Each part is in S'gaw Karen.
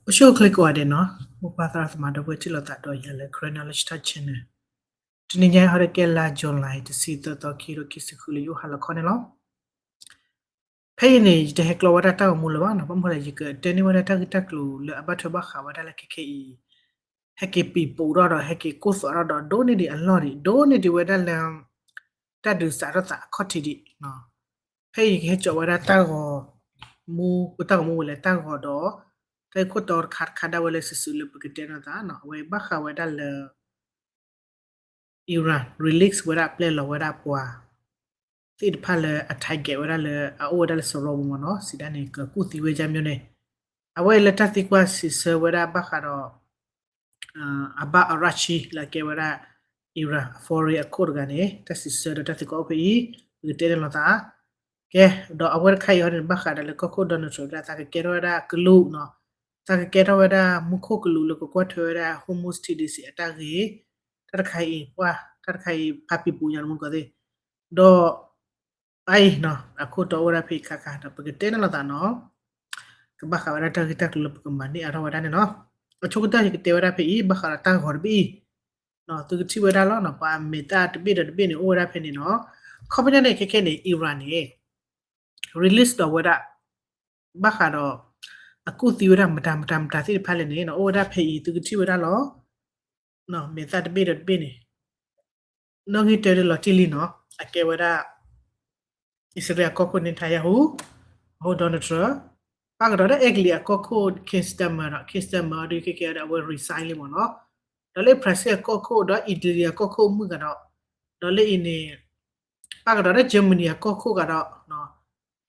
အိၣ်ဆူၣ်အိၣ်ချ့ကိးဂၤဒဲးနီၤ, မိၢ်ပၢ်သရၣ်သမါဒီပုၢ်ဝဲၢ်ထံၣ်လိာ်သးဒီးယၤလၢ Karen Knowledge Talk Channel. တနံၤညါအံၤဟီဒီးကဲလါ July တဆံသၢသီ ခံကထိခံဆံဃု လၢယအိၣ်ဟါလီၤခီန့ၣ်လီၤ. ဖဲအံၤန့ၣ် ယတဟဲကျီဝဲဒၣ်တၢ်ဂီၤမူလၢၤဘၣ်နီၤ, ဘၣ်မနုၤလဲၣ် ယကတဲန့ၢ်ဝဲဒၣ်တၢ်ဂ့ၢ်တၢ်ကျိၤလၢအဘၣ်ထွဲဘၣ်ဃးဝဲဒၣ်လၢခဲခဲအံၤ ဟဲက့ၤပံၤပိာ်ထီၣ်ဒီး ဟဲက့ၤကိၢ်သီထီၣ်ဒီး ဒိၣ်န့ၢ်ဒံးအလီၢ်ဒံး ဒိၣ်န့ၢ်ဒံးဝဲဒၣ်လၢ တၢ်ဒုးစးထီၣ်သးအခီၣ်ထံးဒံး. ဖဲအံၤယကဟဲကၠီဝဲဒၣ်တၢ်ဂီၤမူ တၢ်ဂီၤမူဝဲလၢတၢ်ဂီၤဒီး တၢ်ဂ့ၢ်ခိၣ်တီတခါတခါဒၣ်ဝဲလၢစုာ်စုာ်လၢပကတဲနီၤသးနီၤ, အဝဲဘၣ်ဃးဝဲဒၣ်လၢ Iran release ဝဲဒၣ်ပျဲလီၤဝဲဒၣ်ပှၤ သ့ၣ်တဖၣ်လၢအ target ဝဲဒၣ်လၢ အအိၣ်ဝဲဒၣ်လၢစရီပူၤမ့ၢ်နီၤ, စံးဒၣ်န့ၣ် ကကူၣ်သံဝဲဒ်မ့ၢ်န့ၣ်, အဝဲအံၤလၢတၢ်သံကွၢ်စံးဆၢဝဲဒၣ်ဘၣ်ဃးဒီး Abbas Araghchi လၢအကဲဝဲဒၣ် Iran အ foreign အခိၣ်တဂၤန့ၣ် တၢ်စံးဆၢဒီးတၢ်သံကွၢ်အိၣ်ဖဲအံၤ ပကတဲန့ၢ်လိာ်သး. ကဲ, ဒီးအဝဲတခါအံၤဟီန့ၣ် ဘၣ်ဃးဒီးလၢကီၢ်ခိၣ် Donald Trump ဒၣ်သးကကဲထီၣ်ဝဲဒၣ်ကလူးနီၤ, သးကကဲထီၣ်ဝဲဒၣ်မူခိၣ်ကလူးလၢကကွၢ်ထွဲဝဲဒၣ် Hormuz ထံဒ့စံးအတၢ်ဂ့ၢ်, တၢ်တခါအံၤ ပှၤ တၢ်တခါအံၤ ဖးပံၤပူၤညါတမူတကိးသ့ၣ်, ဒီး အံၤနီၤ အခိၣ်တီအိၣ်ဝဲဒၣ်ဖဲအံၤခါခါဒီး ပကတဲန့ၢ်လိာ်သးနီၤ, ကဘၣ်ဃးဝဲဒၣ်တၢ်ဂ့ၢ်တၢ်ကျိၤလၢပကမၤန့ၢ်အါထီၣ်ဝဲဒၣ်န့ၣ်လီၤ. အဆိကတၢၢ်ယကတဲဝဲဒၣ်ဖဲအံၤ ဘၣ်ဃးဒီးတၢ်ဂီၤတဘ့ၣ်အံၤ, သုကထံၣ်ဝဲဒၣ်လီၤနီၤ, ပှၤအမဲာ်သၣ်တဘ့ၣ်ဒီးတဘ့ၣ်န့ၣ် အိၣ်ဝဲဒၣ်ဖဲန့ၣ်နီၤ. ခီပညီန့ၣ် ခဲခဲန့ၣ် Iran န့ၣ် release ဒီးဝဲဒၣ် ဘၣ်ဃးဒီး အကူၣ်သံဝဲဒၣ်မတၤမတၤမတၤသ့ၣ်တဖၣ်လဲၣ်န့ၣ်နီၤ, အိၣ်ဝဲဒၣ်ဖဲအံၤ သုကထံၣ်ဝဲဒၣ်လီၤ. မဲာ်သၣ်တဘ့ၣ်ဒီးတဘ့ၣ်န့ၣ် နီၣ်ဂံၢ်တၢဒီးလီၤတံၢ်လံနီၤ, အကဲဝဲဒၣ် အံၣ်စရ့လးအကီၢ်ခိၣ် Netanyahu, အဃိ Donald Trump, ပၣ်ကဒီးဒီး Italy အကီၢ်ခိၣ် Keir Starmer ဒီး Keir Starmer ဒီးခဲခဲဒီး အဝဲ resign လံမ့ၢ်နီၤ, ဒီးလၢ Brazil အကီၢ်ခိၣ်ဒီး Italy အကီၢ်ခိၣ်မုၣ်ကဒီး, ဒီးလၢအံၤန့ၣ် ပၣ်ကဒီးဒီး Germany အကီၢ်ခိၣ်ကဒီး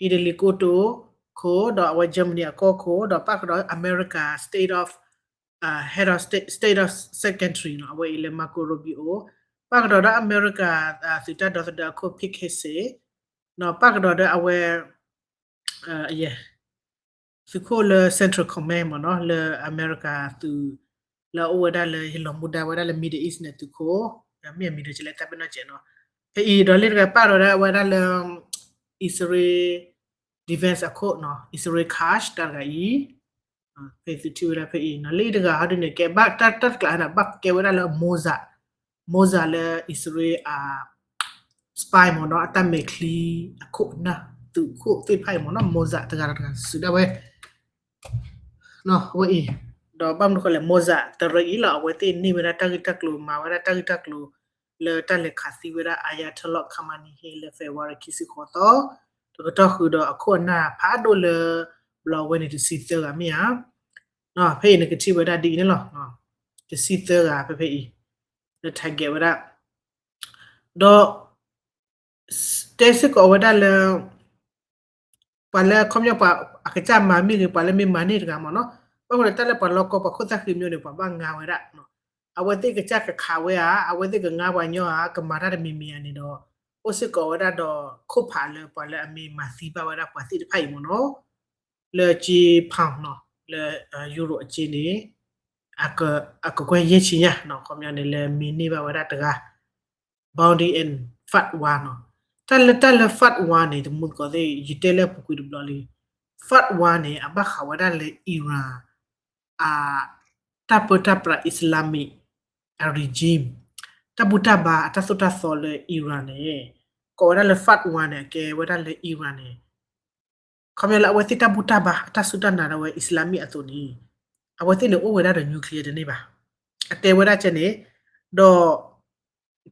Italy ကိတိာ်ခိၣ် ဒီးအဝဲ Germany အကီၢ်ခိၣ် ဒီးပၣ်ကဒီး America State of, Head of State, State of Secretary နီၤ, အဝဲအံၤလၢ Marco Rubio, ပၣ်ကဒီးဒီး America သုးတၢ်ဒီသဒၢအခိၣ် Pete Hegseth, ပၣ်ကဒီးဒီးအဝဲ သုးခိၣ်လၢ Central Command မ့ၢ်နီၤ, လၢ America သုး လၢအအိၣ်ဝဲဒၣ်လၢ ယလီၤမူဒါဝဲဒၣ်လၢ Middle East န့ၣ်သုးခိၣ်, မ့ၢ်အမံၤဒီးကလဲၤတၢ်ပ့ၤနီၣ်စဲးနီၤ, ဖဲအံၤဒီးလၢတဂၤပၣ်ကဒီးဒီးဝဲဒၣ်လၢ အံၣ်စရ့လး defense အခိၣ်နီၤ, Israel Katz တၢ်တဂၤအံၤ, ဖဲသုထံၣ်ဝဲဒၣ်ဖဲအံၤနီၤ, လၢတဂၤဟီဒ်န့ၣ် ကဲဘၣ်တၢ်တကျးန့ၣ် ဘၣ်ကဲဝဲဒၣ်လၢ Mossad, Mossad လၢအံၣ်စရ့လး spy မ့ၢ်နီၤ, အတၢ်မဲာ်ချံအခိၣ်နၢ် သုးခိၣ်သ့ၣ်တဖၣ်အံၤမ့ၢ်နီၤ, Mossad တဂၤဒီးတဂၤစုာ်ဒၣ်ဝဲ အဝဲအံၤ, ဒီးဘၣ်မနုၤဃိလဲၣ် Mossad တရၢအံၤလီၤ, အဝဲသ့ၣ်န့ၢ်ဝဲဒၣ်တၢ်ဂ့ၢ်တၢ်ကျိၤ မၤဝဲဒၣ်တၢ်ဂ့ၢ်တၢ်ကျိၤ လၢတၢ်လဲၤခးသံဝဲဒၣ် Ayatollah Khamenei လၢ February ခံဆံဃိးသီ, တကတီၢ်ဃုာ်ဒီးအခိၣ်အနၢ်ဖးဒိၣ်လၢ ဘျီဝဲန့ၣ်တဆံသၢဂၤမ့ၢ်ဧါ, ဖဲအံၤနကထံၣ်ဝဲဒၣ်ဒ်အံၤန့ၣ်လီၤ, တဆံသၢဂၤဖဲဖဲအံၤ လၢ target ဝဲဒၣ် ဒီး တဲစ့ၢ်ကီးဝဲဒၣ်လၢ ပှၤလၢခီပညီပှၤအကစၢ်မၤမ့ၢ်ဂ့ၤ ပှၤလၢမ့ၢ်မၤန့ၢ်တဂၤမ့ၢ်နီၤ, ဘၣ်မနုၤလဲၣ် တၢ်လၢပှၤလီကီပှၤခိၣ်သၣ်ဃံမ့ၢ်န့ၣ် ပှၤဘၣ်ငါဝဲဒၣ်, အဝဲသ့ၣ်ကစၢ်ကခးဝဲဧါ, အဝဲသ့ၣ်ကငါပှၤညီဧါ, ကမၤတၢ်တမံၤမံၤဧါန့ၣ်ဒီး အိၣ်စ့ၢ်ကီးဝဲဒၣ်ဒီးခိၣ်ဖးလၢပှၤလၢအမ့ၢ်မၤသံဘၣ်ဝဲဒၣ်ပှၤသ့ၣ်တဖၣ်အံၤမ့ၢ်နီၤ, လၢကၠ့ pound နီၤ, လၢ Europe အကၠ့န့ၣ် အကကွဲၢ်ယဲၢ်ဆံညါနီၤ, ခီပညီန့ၣ် လၢမ့ၢ်န့ၢ်ဘၣ်ဝဲဒၣ်တဂၤ bounty and fatwa နီၤ, တၢ်လၢတၢ်လၢ fatwa န့ၣ် တမူသကိးသ့ၣ် ယတဲလၢအပူၤကွံာ်တဘျီလံ, fatwa န့ၣ် အဘၣ်ဃးဝဲဒၣ်လၢ Iran အ တၢ်ပၢတၢ်ပြး Islamic အ regime တၢ်ဘူၣ်တၢ်ဘါအတၢ်သိၣ်တၢ်သီလၢ Iran န့ၣ် ကိးဝဲဒၣ်လၢ fatwa န့ၣ် အကဲဝဲဒၣ်လၢ Iran န့ၣ် ခီပညီလၢအဝဲသ့ၣ်တၢ်ဘူၣ်တၢ်ဘါ အတၢ်စူၢ်တၢ်နာ်ဒၣ်ဝဲ Islamic အသိးန့ၣ် အဝဲသ့ၣ်န့ၣ်အိၣ်ဝဲဒၣ်ဒီး nuclear တန့ၢ်ဘၣ်. အတဲဝဲဒၣ်ကဲန့ၣ် ဒီး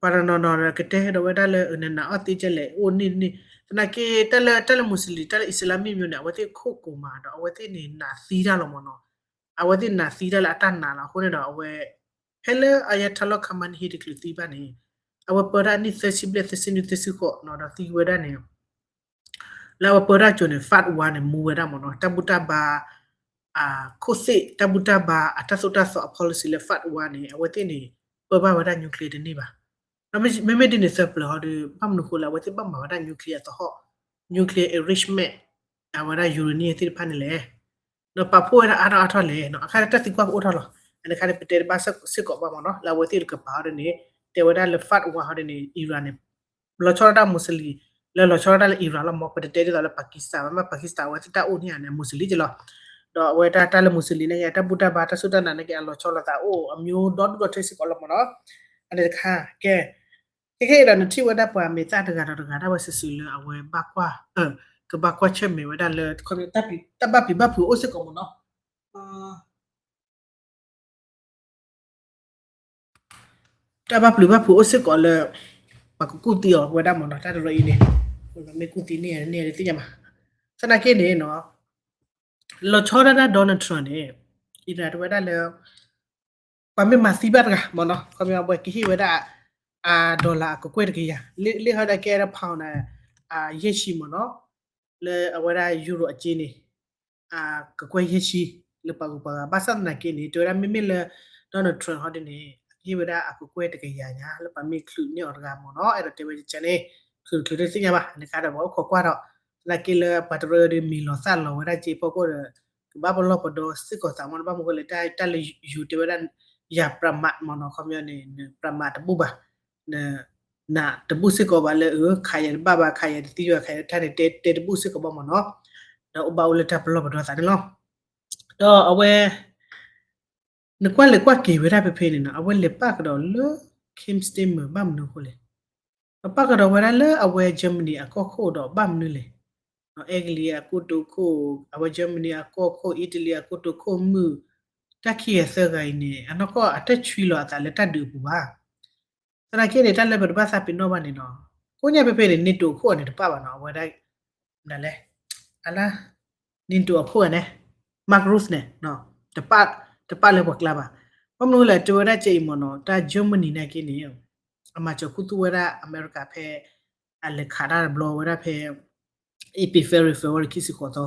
ပှၤတနီၤနီၤကတဲဒီးဝဲဒၣ်လၢ နနာ်အီၣ်သ့ကဲလဲၣ် အိၣ်န့ၢ်န့ၢ် သနာ်က့ တၢ်လၢ တၢ်လၢ Muslim တၢ်လၢ Islamic မ့ၢ်န့ၣ် အဝဲသ့ၣ်ခိၣ်ကိၤမးဒီး အဝဲသ့ၣ်န့ၣ်နာ်သံတၢ်လီၤမ့ၢ်နီၤ. အဝဲသ့ၣ်နာ်သံတၢ်လၢအတၢ်နာ်လီၤ. အဃိန့ၣ်ဒီးအဝဲ ဖဲလၢ Ayatollah Khamenei တချုးသံဘၣ်န့ၣ် အဝဲပၢတၢ်အနံၣ်သၢဆံဘျဲၣ် သၢဆံနွံ သၢဆံဃိးနီၤ ဒီးသံဝဲဒၣ်န့ၣ် လၢအဝဲပၢတၢ်ကၠိန့ၣ် fatwa န့ၣ် မူဝဲဒၣ်မ့ၢ်နီၤ တၢ်ဘူၣ်တၢ်ဘါ အခိၣ်သ့ၣ် တၢ်ဘူၣ်တၢ်ဘါ အတၢ်သိၣ်တၢ်သီအ policy လၢ fatwa န့ၣ် အဝဲသ့ၣ်န့ၣ် ပၢဘၣ်ဝဲဒၣ် nuclear တန့ၢ်ဘၣ်. မ့မ့ၢ်ဒ်န့ၣ်သၢပျၢၤဟီဒီး ဘၣ်မနုၤဃိလၢအဝဲသ့ၣ်ဘၣ်မၤဝဲဒၣ် nuclear အသဟီၣ် nuclear enrichment အဝဲဒၣ် uranium သ့ၣ်တဖၣ်န့ၣ်လဲၣ် ဒီးပာ်ဖှိၣ်ဝဲဒၣ်အါထီၣ်အါထီၣ်လဲၣ်နီၤ အခါတၢ်သံကွၢ်ကအိၣ်ထီၣ်လီၤ. အန့ၣ်အခါန့ၣ် ပတဲတဘၣ်စ့ၢ်ကီးဘၣ်မ့ၢ်နီၤ လၢအဝဲသ့ၣ်တကပၤဟီဒ်န့ၣ် တဲဝဲဒၣ်လၢ fatwa ဟီဒ်န့ၣ် Iran န့ၣ် လီၤဆီဒၣ်တၢ် Muslim လၢလီၤဆီဒၣ်တၢ်လၢ Iran လီၤမ့ၢ် ပတတဲဒ်သိးလၢ Pakistan မ့မ့ၢ် Pakistan အဝဲသ့ၣ်တၢ်အိၣ်န့ၢ်ဧါန့ၣ် Muslim က့လီၤ. ဒီးအဝဲဒၣ်တၢ်လၢမူးစလ့ၣ်န့ၣ်က့ တၢ်ဘူၣ်တၢ်ဘါတၢ်စူၢ်တၢ်နာ်န့ၣ်က့ အလီၤဆီလိာ်သးအိၣ်အမျိုးဒီဒူၣ်ဒီထၢစ့ၢ်ကီးလီၤမ့ၢ်နီၤ. အန့ၣ်တခါ ကဲ ခဲခဲအံၤဒီး နထံၣ်ဝဲဒၣ်ပှၤမ့ၢ်သၣ်တဂၤဒီးတဂၤ တၢ်ဝဲစုာ်စုာ်လၢအဝဲဘၣ်ကွၢ် ကဘၣ်ကွၢ်ဆၢၣ်မဲာ်ဝဲဒၣ်လၢ တၢ်ဘၣ်ပျံၤဘၣ်ဖုးအိၣ်စ့ၢ်ကီးမ့ၢ်နီၤ. တၢ်ဘၣ်ပျံၤဘၣ်ဖုးအိၣ်စ့ၢ်ကီးလၢ ပှၤကကူၣ်သံအီၤဝဲဒၣ်မ့ၢ်နီၤ တၢ်တရၢအံၤန့ၣ် မ့ၢ်ကူၣ်သံန့ၢ်န့ၣ်သ့ၣ်ညါဘၣ်. သနာ်က့န့ၣ်နီၤ လီၤဆီဒၣ်တၢ် Donald Trump န့ၣ် အံၤဒၣ်တဝဲဒၣ်လၢ ပှၤမ့ၢ်မၤသံဘၣ်တဂၤမ့ၢ်နီၤ ခီပညီအဝဲကဟ့ၣ်ဝဲဒၣ် အ dollar အကကွဲၢ်တကယၤ လၢဟီဒၣ်ကဲဒၣ် pound န့ၣ် ယဲၢ်ဆံမ့ၢ်နီၤ လၢအဝဲဒၣ် euro အက့န့ၣ် အကကွဲၢ်ယဲၢ်ဆံ လၢပှၤဂုၤပှၤဂၤ ဘၣ်ဆၣ်သနာ်က့န့ၣ် တဲဝဲဒၣ်မ့မ့ၢ်လၢ Donald Trump ဟီဒ်န့ၣ် အကဟ့ၣ်ဝဲဒၣ်အကကွဲၢ်တကယၤညါ လၢပှၤမ့ၢ်ချုးန့ၢ်အီၤတဂၤမ့ၢ်နီၤ အဲၣ်ဒိးတဲဝဲကန့ၣ် ချုးတချုးတသ့ၣ်ညါဘၣ် န့ၣ်ခါဒီးပှၤအိၣ်ခိးကွၢ်ဒီး သနာ်က့လၢပှၤတရၢဒီးမ့ၢ်လီၤသၣ်လီၤဝဲဒၣ်က့ဖီခိၣ်ဒီး ကဘၣ်ပလီၢ်ပဒီစ့ၢ်ကီးသးမ့ၢ်နီၤ ဘၣ်မနုၤဃိလဲၣ် တၢ်လၢယိၤတဲဝဲဒၣ် ယၤပြးမးမ့ၢ်နီၤ ခီပညီန့ၣ် ပြးမးတဘူၣ်ဘၣ် နတဘူၣ်စ့ၢ်ကီးဘၣ်လၢ ခးယၤတဘၣ်ဘၣ် ခးယၤတသံဘၣ် ခးယၤတထါန့ၣ် တဲတဘူၣ်စ့ၢ်ကီးဘၣ်မ့ၢ်နီၤ ဒီးအိၣ်ဘၣ်အိၣ်လၢတၢ်ပလီၢ်ပဒီသးန့ၣ်လီၤ. ဒီးအဝဲ နကွၢ်လဲၤကွၢ်က့ၤဝဲဒၣ်ဖဲဖဲန့ၣ်နီၤ အဝဲလဲၤပာ်ကဒီးလၢ Keir Starmer ဘၣ်မနုၤအဃိလဲၣ် ပပာ်ကဒီးဝဲဒၣ်လၢအဝဲ Germany အကီၢ်ခိၣ်ဒီးဘၣ်မနုၤလဲၣ် အဲကလံးအကိတိာ်ခိၣ် အဝဲ Germany အကီၢ်ခိၣ် Italy အကိတိာ်ခိၣ်မုၣ် တၢ်ခံဂၤသၢဂၤအံၤန့ၣ် အနီၢ်ကီၢ်အတဆှံလီၤအသးလၢတၢ်ဒုးအပူၤဘၣ်. သနာ်က့န့ၣ် တၢ်လၢပတဘၣ်သးပ့ၤနီၣ်ဘၣ်န့ၣ်နီၤ ကိးညါဖဲဖဲန့ၣ် NATO အခိၣ်အန့ၣ်တပာ်ဘၣ်နီၤ အဝဲဒၣ် ဒ်လဲၣ် အလါ NATO အခိၣ်အန့ၣ် Mark Rutte န့ၣ် တပာ်လၢပှၤကျါဘၣ်. ဘၣ်မနုၤလဲၣ် တဲဝဲဒၣ်ကဲအံၤမ့ၢ်နီၤ တၢ် Germany နာ်က့န့ၣ် အမၤစၢၤခူသူၣ်ဝဲဒၣ်အမဲရကၤဖဲ အလဲၤခးတၢ်တဘျီဝဲဒၣ်ဖဲ April February ခံဆံဃိ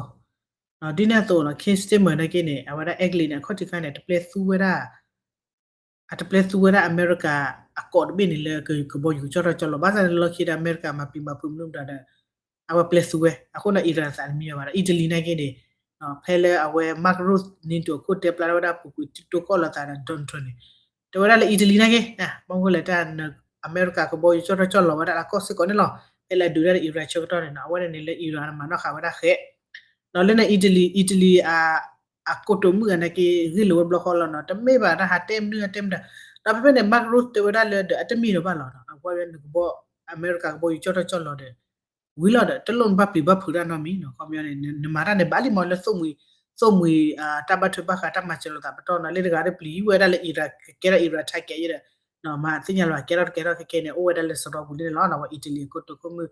းသီ ဒ်န့ၣ်အသိးနီၤ Keir Starmer နာ်က့န့ၣ် အဝဲဒၣ်အဲကလံးန့ၣ် အခီၣ်ထံးခါန့ၣ် တပျဲသူဝဲဒၣ် အတပျဲသူဝဲဒၣ်အမဲရကၤအကီးတဘ့ၣ်န့ၣ်လၢကဘီယူၤကၠီၣ်ထီၣ်ကၠီၣ်လီၤ ဘၣ်ဆၣ်န့ၣ်လီၢ်ခံဒီး အမဲရကၤမၤပျံၤမၤဖုးမနုၤမတၤဒီး အဝဲပျဲသူဝဲ အဃိန့ၣ် Iran သးတမံဘၣ်ဒီး Italy နာ်က့န့ၣ် ဖဲလၢအဝဲ Mark Rutte NATO အခိၣ်တဲဖျါထီၣ်ဝဲဒၣ်ပူၤကွံာ်တိၢ်ကီၢ်လိာ်သးဒီး Donald Trump န့ၣ် တဲဝဲဒၣ်လၢ Italy နာ်က့ ဘၣ်မနုၤလဲၣ်တၢ် အမဲရကၤကဘီယူၤကၠီၣ်ထီၣ်ကၠီၣ်လီၤဝဲဒၣ်လၢကီၢ်စ့ၢ်ကီးန့ၣ်လီၤ ဖဲလၢအဒုးတၢ်ဒီး Iran ဆၢကတီၢ်န့ၣ်နီၤ အဝဲန့ၣ်န့ၣ်လၢ Iran မၤနီၣ်ဃာ်ဝဲဒၣ်ဃဲး ဒီးလၢန့ၣ် Italy Italy အကိတိာ်မုၣ်အနာ်က့ ဂ့ၢ်လိာ်ဝဲဘျီဃီလီၤနီၤ တမ့ၢ်ဘၣ်တၢ်ဟးတဲမနုၤဟးတဲမတၤ ဒီးဖဲဖဲန့ၣ် Mark Rutte တဲဝဲဒၣ်လၢဒီးအတမ့ၢ်ဒီးဘၣ်လီၤ အဝဲနကဘီ အမဲရကၤကဘီယူၤကၠီၣ်ထီၣ်ကၠီၣ်လီၤဒီး ဝံၤလီၤဒီး တလိၣ်နဘၣ်ပျံၤဘၣ်ဖုးတၢ်နီတမံၤနီၤ ခီပညီန့ၣ် နမၤတၢ်န့ၣ် ဘၣ်လံမ့ၢ်လၢ သိၣ်မှံၤ တၢ်ဘၣ်ထွဲဘၣ်ဃးတၢ်မၤစၢၤလိာ်သးပတီၢ်နီၤ လၢတဂၤဒီးပျံၤဝဲဒၣ်လၢ Iran ကကဲထီၣ် Iran target ယဲဒီး မၤသ့ၣ်ညါလၢၤဘၣ် ကဲထီၣ်တကဲထီၣ်ခဲခဲန့ၣ် အိၣ်ဝဲဒၣ်လၢစရီပူၤန့ၣ်လီၤ အဝဲ Italy အကိတိာ်ခိၣ်မုၣ်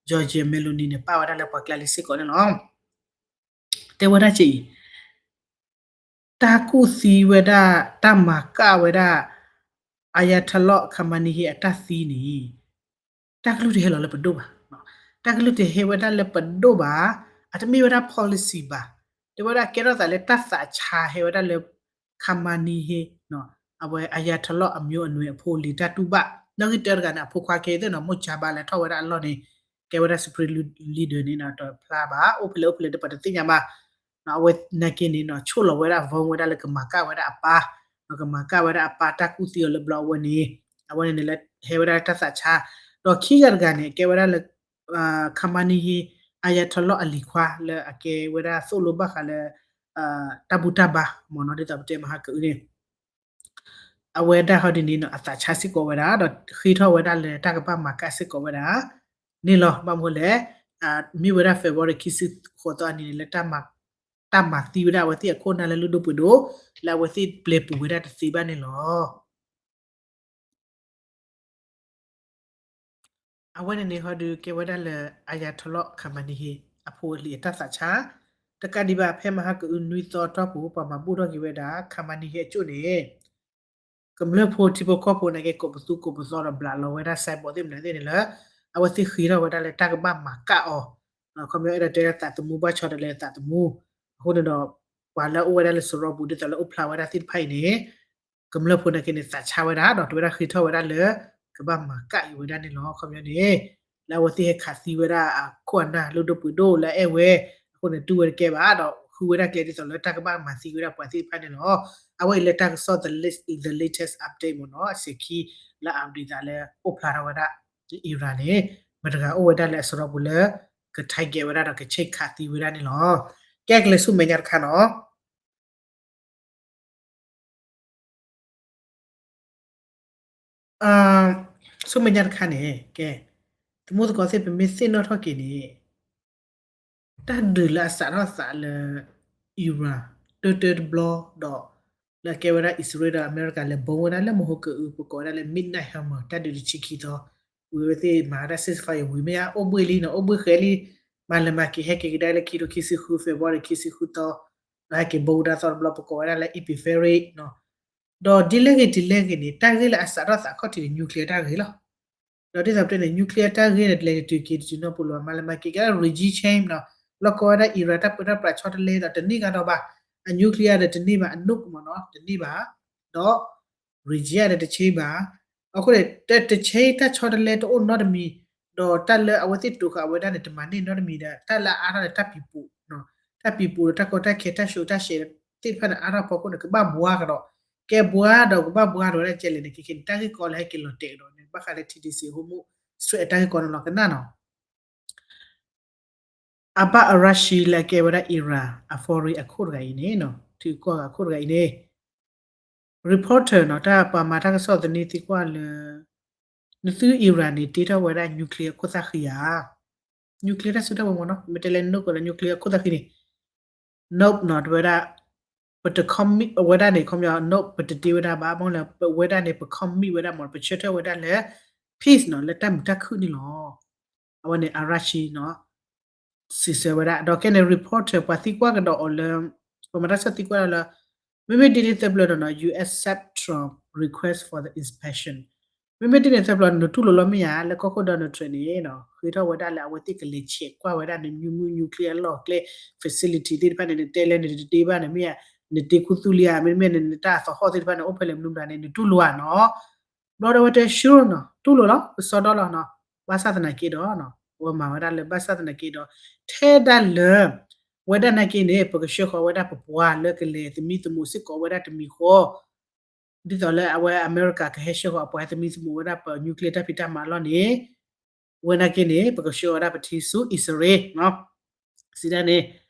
Giorgia Meloni န့ၣ် ပာ်ဝဲဒၣ်လၢပှၤကျါလံစ့ၢ်ကီးန့ၣ်လီၤ တဲဝဲဒၣ်ကဲအံၤ တၢ်ကူၣ်သံဝဲဒၣ် တၢ်မၤကၣ်ဝဲဒၣ် Ayatollah Khamenei အတၢ်သံန့ၣ် တၢ်ကလုၢ်တဟဲလီၤလၢပဒိၣ်ဘၣ်. တၢ်ကလုၢ်တဟဲဝဲဒၣ်လၢပဒိၣ်ဘၣ်, အတမ့ၢ်ဝဲဒၣ် policy ဘၣ်. တဲဝဲဒၣ်ကဲထီၣ်သးလၢတၢ်သးဆါဟဲဝဲဒၣ်လၢ Khamenei အဝဲ Ayatollah အမျိုးအနွယ်အဖိလံၤတၢ်တူၢ်ဘၣ်. နီၣ်ဂံၢ်တၢတဂၤန့ၣ် အဖိခွါကဲသ့ၣ်နီၤ မိၢ်ကၠါဘၣ်လဲၤထီၣ်ဝဲဒၣ်အလီၢ်န့ၣ် ကဲဝဲဒၣ် Supreme Leader န့ၣ် တဖျါဘၣ်. အိၣ်ဖဲလဲၣ်အိၣ်ဖဲလဲၣ်ဒီးပတသ့ၣ်ညါဘၣ်. အဝဲနာ်က့န့ၣ် ဆိၣ်လီၤဝဲဒၣ် vote ဝဲဒၣ်လၢကမၤကၣ်ဝဲဒၣ်အပၢ်, ကမၤကၣ်ဝဲဒၣ်အပၢ်တၢ်ကူၣ်သံအီၤလၢဘျီအဝဲန့ၣ်, အဝဲန့ၣ်န့ၣ်လၢဟဲဝဲဒၣ်လၢတၢ်သးဆါ, ဒီးခံဂၤတဂၤန့ၣ် ကဲဝဲဒၣ်လၢ Khamenei Ayatollah အလံၤခွါလၢအကဲဝဲဒၣ်သိၣ်လိဘၣ်ဃးလၢ တၢ်ဘူၣ်တၢ်ဘါမ့ၢ်နီၤ ဒ်သိးပတဲမဟါကအုန့ၣ် အဝဲဒၣ်ဟီဒ်န့ၣ်နီၤ အသးဆါစ့ၢ်ကီးဝဲဒၣ် ဒီးဃ့ထီၣ်ဝဲဒၣ်လၢတၢ်ကဘၣ်မၤကၣ်စ့ၢ်ကီးဝဲဒၣ်န့ၣ်လီၤ. ဘၣ်မနုၤလဲၣ်, မ့ၢ်ဝဲဒၣ် February ခံဆံဃိးသီအနံၤန့ၣ်လၢ တၢ်မၤသံဝဲဒၣ်အဝဲသ့ၣ်အခိၣ်အနၢ်လၢလုၢ်ဒိၣ်ပှ့ၤဒိၣ် လၢအဝဲသ့ၣ်ပျဲပူၤဝဲဒၣ်တသ့ဘၣ်န့ၣ်လီၤ. အဝဲန့ၣ်န့ၣ်ဟီဒုးကဲဝဲဒၣ်လၢ Ayatollah Khamenei အဖိအလံၤအတၢ်သးဆါ, တကးဒံးဘၣ်ဖဲမဟါကအုနွံသီအတီၢ်ပူၤ ပှၤမၤဘူၣ်ထီၣ်က့ၤဝဲဒၣ် Khamenei အကၠိၣ်န့ၣ် ကမျၢၢ်ဖိထံဖိကီၢ်ဖိနာ်က့ ကိးပသူကိးပသီဒီးဘျးလီၤဝဲဒၣ် symbol သ့ၣ်မနုၤသ့ၣ်န့ၣ်လၢ အဝဲသ့ၣ်ဃ့ထီၣ်ဝဲဒၣ်လၢတၢ်ကဘၣ်မၤကၣ်အီၤ, ခီပညီအဲၣ်ဒိးတဲလၢသးသမူဘၣ်ဆီတလဲသးသမူ, အဃိန့ၣ်ဒီး ပှၤလၢအအိၣ်ဝဲဒၣ်လၢစရီပူၤဒ်သိးလၢအိၣ်ဖျါဝဲဒၣ်သ့ၣ်တဖၣ်အံၤန့ၣ် ကမျၢၢ်ဖိနာ်က့န့ၣ် သးဆါဝဲဒၣ်ဒီးတဲဝဲဒၣ်ဃ့ထီၣ်ဝဲဒၣ်လၢ ကဘၣ်မၤကၣ်က့ၤဝဲဒၣ်န့ၣ်လီၤ. ခီပညီန့ၣ် လၢအဝဲသ့ၣ်ဟဲခးသံဝဲဒၣ်အခိၣ်အနၢ်လုၢ်ဒိၣ်ပှ့ၤဒိၣ်လၢအအဲၣ်ဝဲ, အဃိန့ၣ် တူၢ်ဝဲတကဲဘၣ်ဒီး ဃုဝဲဒၣ်ကျဲဒ်သိးလၢတၢ်ကဘၣ်မၤသံဝဲဒၣ်ပှၤသ့ၣ်တဖၣ်န့ၣ်လီၤ. အဝဲအံၤလၢတၢ်ကစီၣ် the latest update မ့ၢ်နီၤ အစဲၤခံ လၢ update သးလၢအိၣ်ဖျါထီၣ်ဝဲဒၣ် Iran န့ၣ် မတၤတဂၤအိၣ်ဝဲဒၣ်လၢအစရီပူၤလၢ က target ဝဲဒၣ်ဒီးကဆဲးခးသံဝဲဒၣ်န့ၣ်လီၤ. ကဲကလဲၤဆူမဲာ်ညါတခါနီၤ. ဆူမဲာ်ညါတခါန့ၣ် ကဲ သမူသကိးသ့ၣ် ပမ့ၢ်သ့ၣ်နီၣ်ထီၣ်က့ၤန့ၣ် တၢ်ဒုးလၢအစးထီၣ်သးလၢ Iran တၢတၢတဘျီဒီး လၢအကဲဝဲဒၣ်အံၣ်စရ့လးဒီးအမဲရကၤလဲၤဘီဝဲဒၣ်လၢမဟိကၢအုပကိးဝဲဒၣ်လၢ Midnight Hammer တၢ်ဒုးတဆံခံသီ ဝံၤအဝဲသ့ၣ်မၤဝဲဒၣ် ceasefire ဝံၤမ့ၢ်ဧါ အိၣ်ဘှံးလံနီၤ အိၣ်ဘှံးဃဲၤလံ မၤလဲၤမၤက့ၤဟဲက့ၤကဒါလၢခံထိခံဆံဃု February ခံဆံဃုသီ ဒီးဟဲက့ၤဘီဝဲဒၣ်သီတဘျီပကိးဝဲဒၣ်လၢ Epic Fury နီၤ ဒီးဒ်လဲၣ်ဂ့ၤဒ်လဲၣ်ဂ့ၤန့ၣ် တၢ်ဂ့ၢ်လၢအစးထီၣ်သးခီၣ်ထံးန့ၣ် nuclear တၢ်ဂ့ၢ်လီၤ. ဒီးဒ်သိးပတဲန့ၣ် nuclear တၢ်ဂ့ၢ်န့ၣ် တလဲၤတတုၤက့ၤတတုၤနီတပူၤလၢၤဘၣ် မၤလဲၤမၤက့ၤကဲလၢ regime change နီၤ လီၢ်ကီဝဲဒၣ် Iran တၢ်ပၢတၢ်ပြးဆီတလဲဒီးတန့ၢ်ကဒီးဘၣ် အ nuclear ဒီးတန့ၢ်ဘၣ် အ nuke မ့ၢ်နီၤ တန့ၢ်ဘၣ် ဒီး regime ဒီးတ change ဘၣ် အဃိန့ၣ် တ change တၢ်ဆီတလဲတအိၣ်နီတမံၤ ဒီးတၢ်လၢအဝဲသ့ၣ်တိာ်ဃာ်ဝဲဒၣ်န့ၣ် တမၤန့ၢ်နီတမံၤဒီး တၢ်လၢအအါထီၣ်န့ၣ် တၢ်ပံၤပူၤ တၢ်ပံၤပူၤဒီးတၢ်ကီတၢ်ခဲတၢ်ဆူးတၢ်ဆဲးသ့ၣ်တဖၣ်န့ၣ် အါထီၣ်ဖီခိၣ်န့ၣ် ကဘၣ်ဘှါကဒီး ကဲဘှါဒီးကဘၣ်ဘှါဒီးဝဲဒၣ်ကဲလဲၣ်န့ၣ် ခဲခဲန့ၣ် တၢ်ဂ့ၢ်ကီလၢဟဲက့ၤလီၤတဲာ်ကဒီးန့ၣ် ဘၣ်ဃးလၢ T D C Hormuz Strait အတၢ်ဂ့ၢ်ကီန့ၣ်လီၤကနၣ်နီၤ Abbas Araghchi လၢအကဲဝဲဒၣ် Iran အ foreign အခိၣ်တဂၤအံၤန့ၣ် ထံကီၢ်ဂၤအခိၣ်တဂၤအံၤန့ၣ် reporter နီၤ တၢ်ပှၤမၤတၢ်ကစီၣ်သန့သံကွၢ်လၢ နသု Iran န့ၣ် တ့ထီၣ်ဝဲဒၣ် nuclear အခိၣ်သၣ်ဃံဧါ nuclear တၢ်စုတၢ်ဝဲမ့ၢ်နီၤ မ့ၢ်တဲလၢ nuke လၢ nuclear အခိၣ်သၣ်ဃံန့ၣ် nope နီၤ တဝဲဒၣ် ပတ commit ဝဲဒၣ်န့ၣ် ခီပညီ nope ပတတ့ဝဲဒၣ်ဘၣ် ဘၣ်မနုၤလဲၣ် ပဝဲဒၣ်န့ၣ် ပ commit ဝဲဒၣ်မ့ၢ် ပဆၢထၢၣ်ဝဲဒၣ်လၢ peace နီၤ လၢတၢ်မုာ်တၢ်ခုၣ်န့ၣ်လီၤ. အဝဲန့ၣ် Araghchi နီၤ စံးဆၢဝဲဒၣ် ဒီးခဲန့ၣ် reporter ပှၤသံကွၢ်ကဒီးအီၤလၢ ပှၤမၤတၢ်ကစီၣ်သံကွၢ်ဒီးလၢ မ့မ့ၢ်ဒ်န့ၣ်သၢပျၢၤဒီးနီၤ you accept Trump request for the inspection မ့မ့ၢ်ဒ်န့ၣ်သၢပျၢၤ နတူၢ်လိာ်လီၤမ့ၢ်ဧါ လၢကီၢ်ခိၣ် Donald Trump န့ၣ် ဃ့ထီၣ်ဝဲဒၣ်လၢအဝဲသ့ၣ်ကလဲၤဆဲးကွၢ်ဝဲဒၣ်န့ၣ် မ့ၢ် nuclear အလီၢ်ကျဲ facility သ့ၣ်တဖၣ်န့ၣ် နတဲလၢနတတ့ဘၣ်န့ၣ်မ့ၢ်ဧါ နတ့ခူသူၣ်လံဧါ မ့တမ့ၢ်န့ၣ် နတၢ်သဟီၣ်သ့ၣ်တဖၣ်န့ၣ် အိၣ်ဖဲလဲၣ်မနုၤမတၤန့ၣ် နတူၢ်လိာ်ဧါနီၤ ဘျီဒီးဝဲတဲ sure နီၤ တူၢ်လိာ်လီၤ ပစီဒီလီၤနီၤ ဘၣ်ဆၣ်သနာ်က့ဒီး အဝဲမၤဝဲဒၣ်လၢဘၣ်ဆၣ်သနာ်က့ဒီး ထဲဒၣ်လၢ ဝဲဒၣ်နာ်က့န့ၣ် ပကဆှၢဃီၤဝဲဒၣ်ပပှၤလၢကလဲၤသမံသမိးစ့ၢ်ကီးဝဲဒၣ်တမံၤဃီ ဒ်သိးလၢအဝဲအမဲရကၤကဟဲဆှၢဃီၤအပှၤသမံသမိးဝဲဒၣ်ပ nuclear တၢ်ဖံးတၢ်မၤအလီၢ်န့ၣ် ဝဲနာ်က့န့ၣ် ပကဆှၢဝဲဒၣ်ပထံဆူအံၣ်စရ့လး စံးဒၣ်န့ၣ်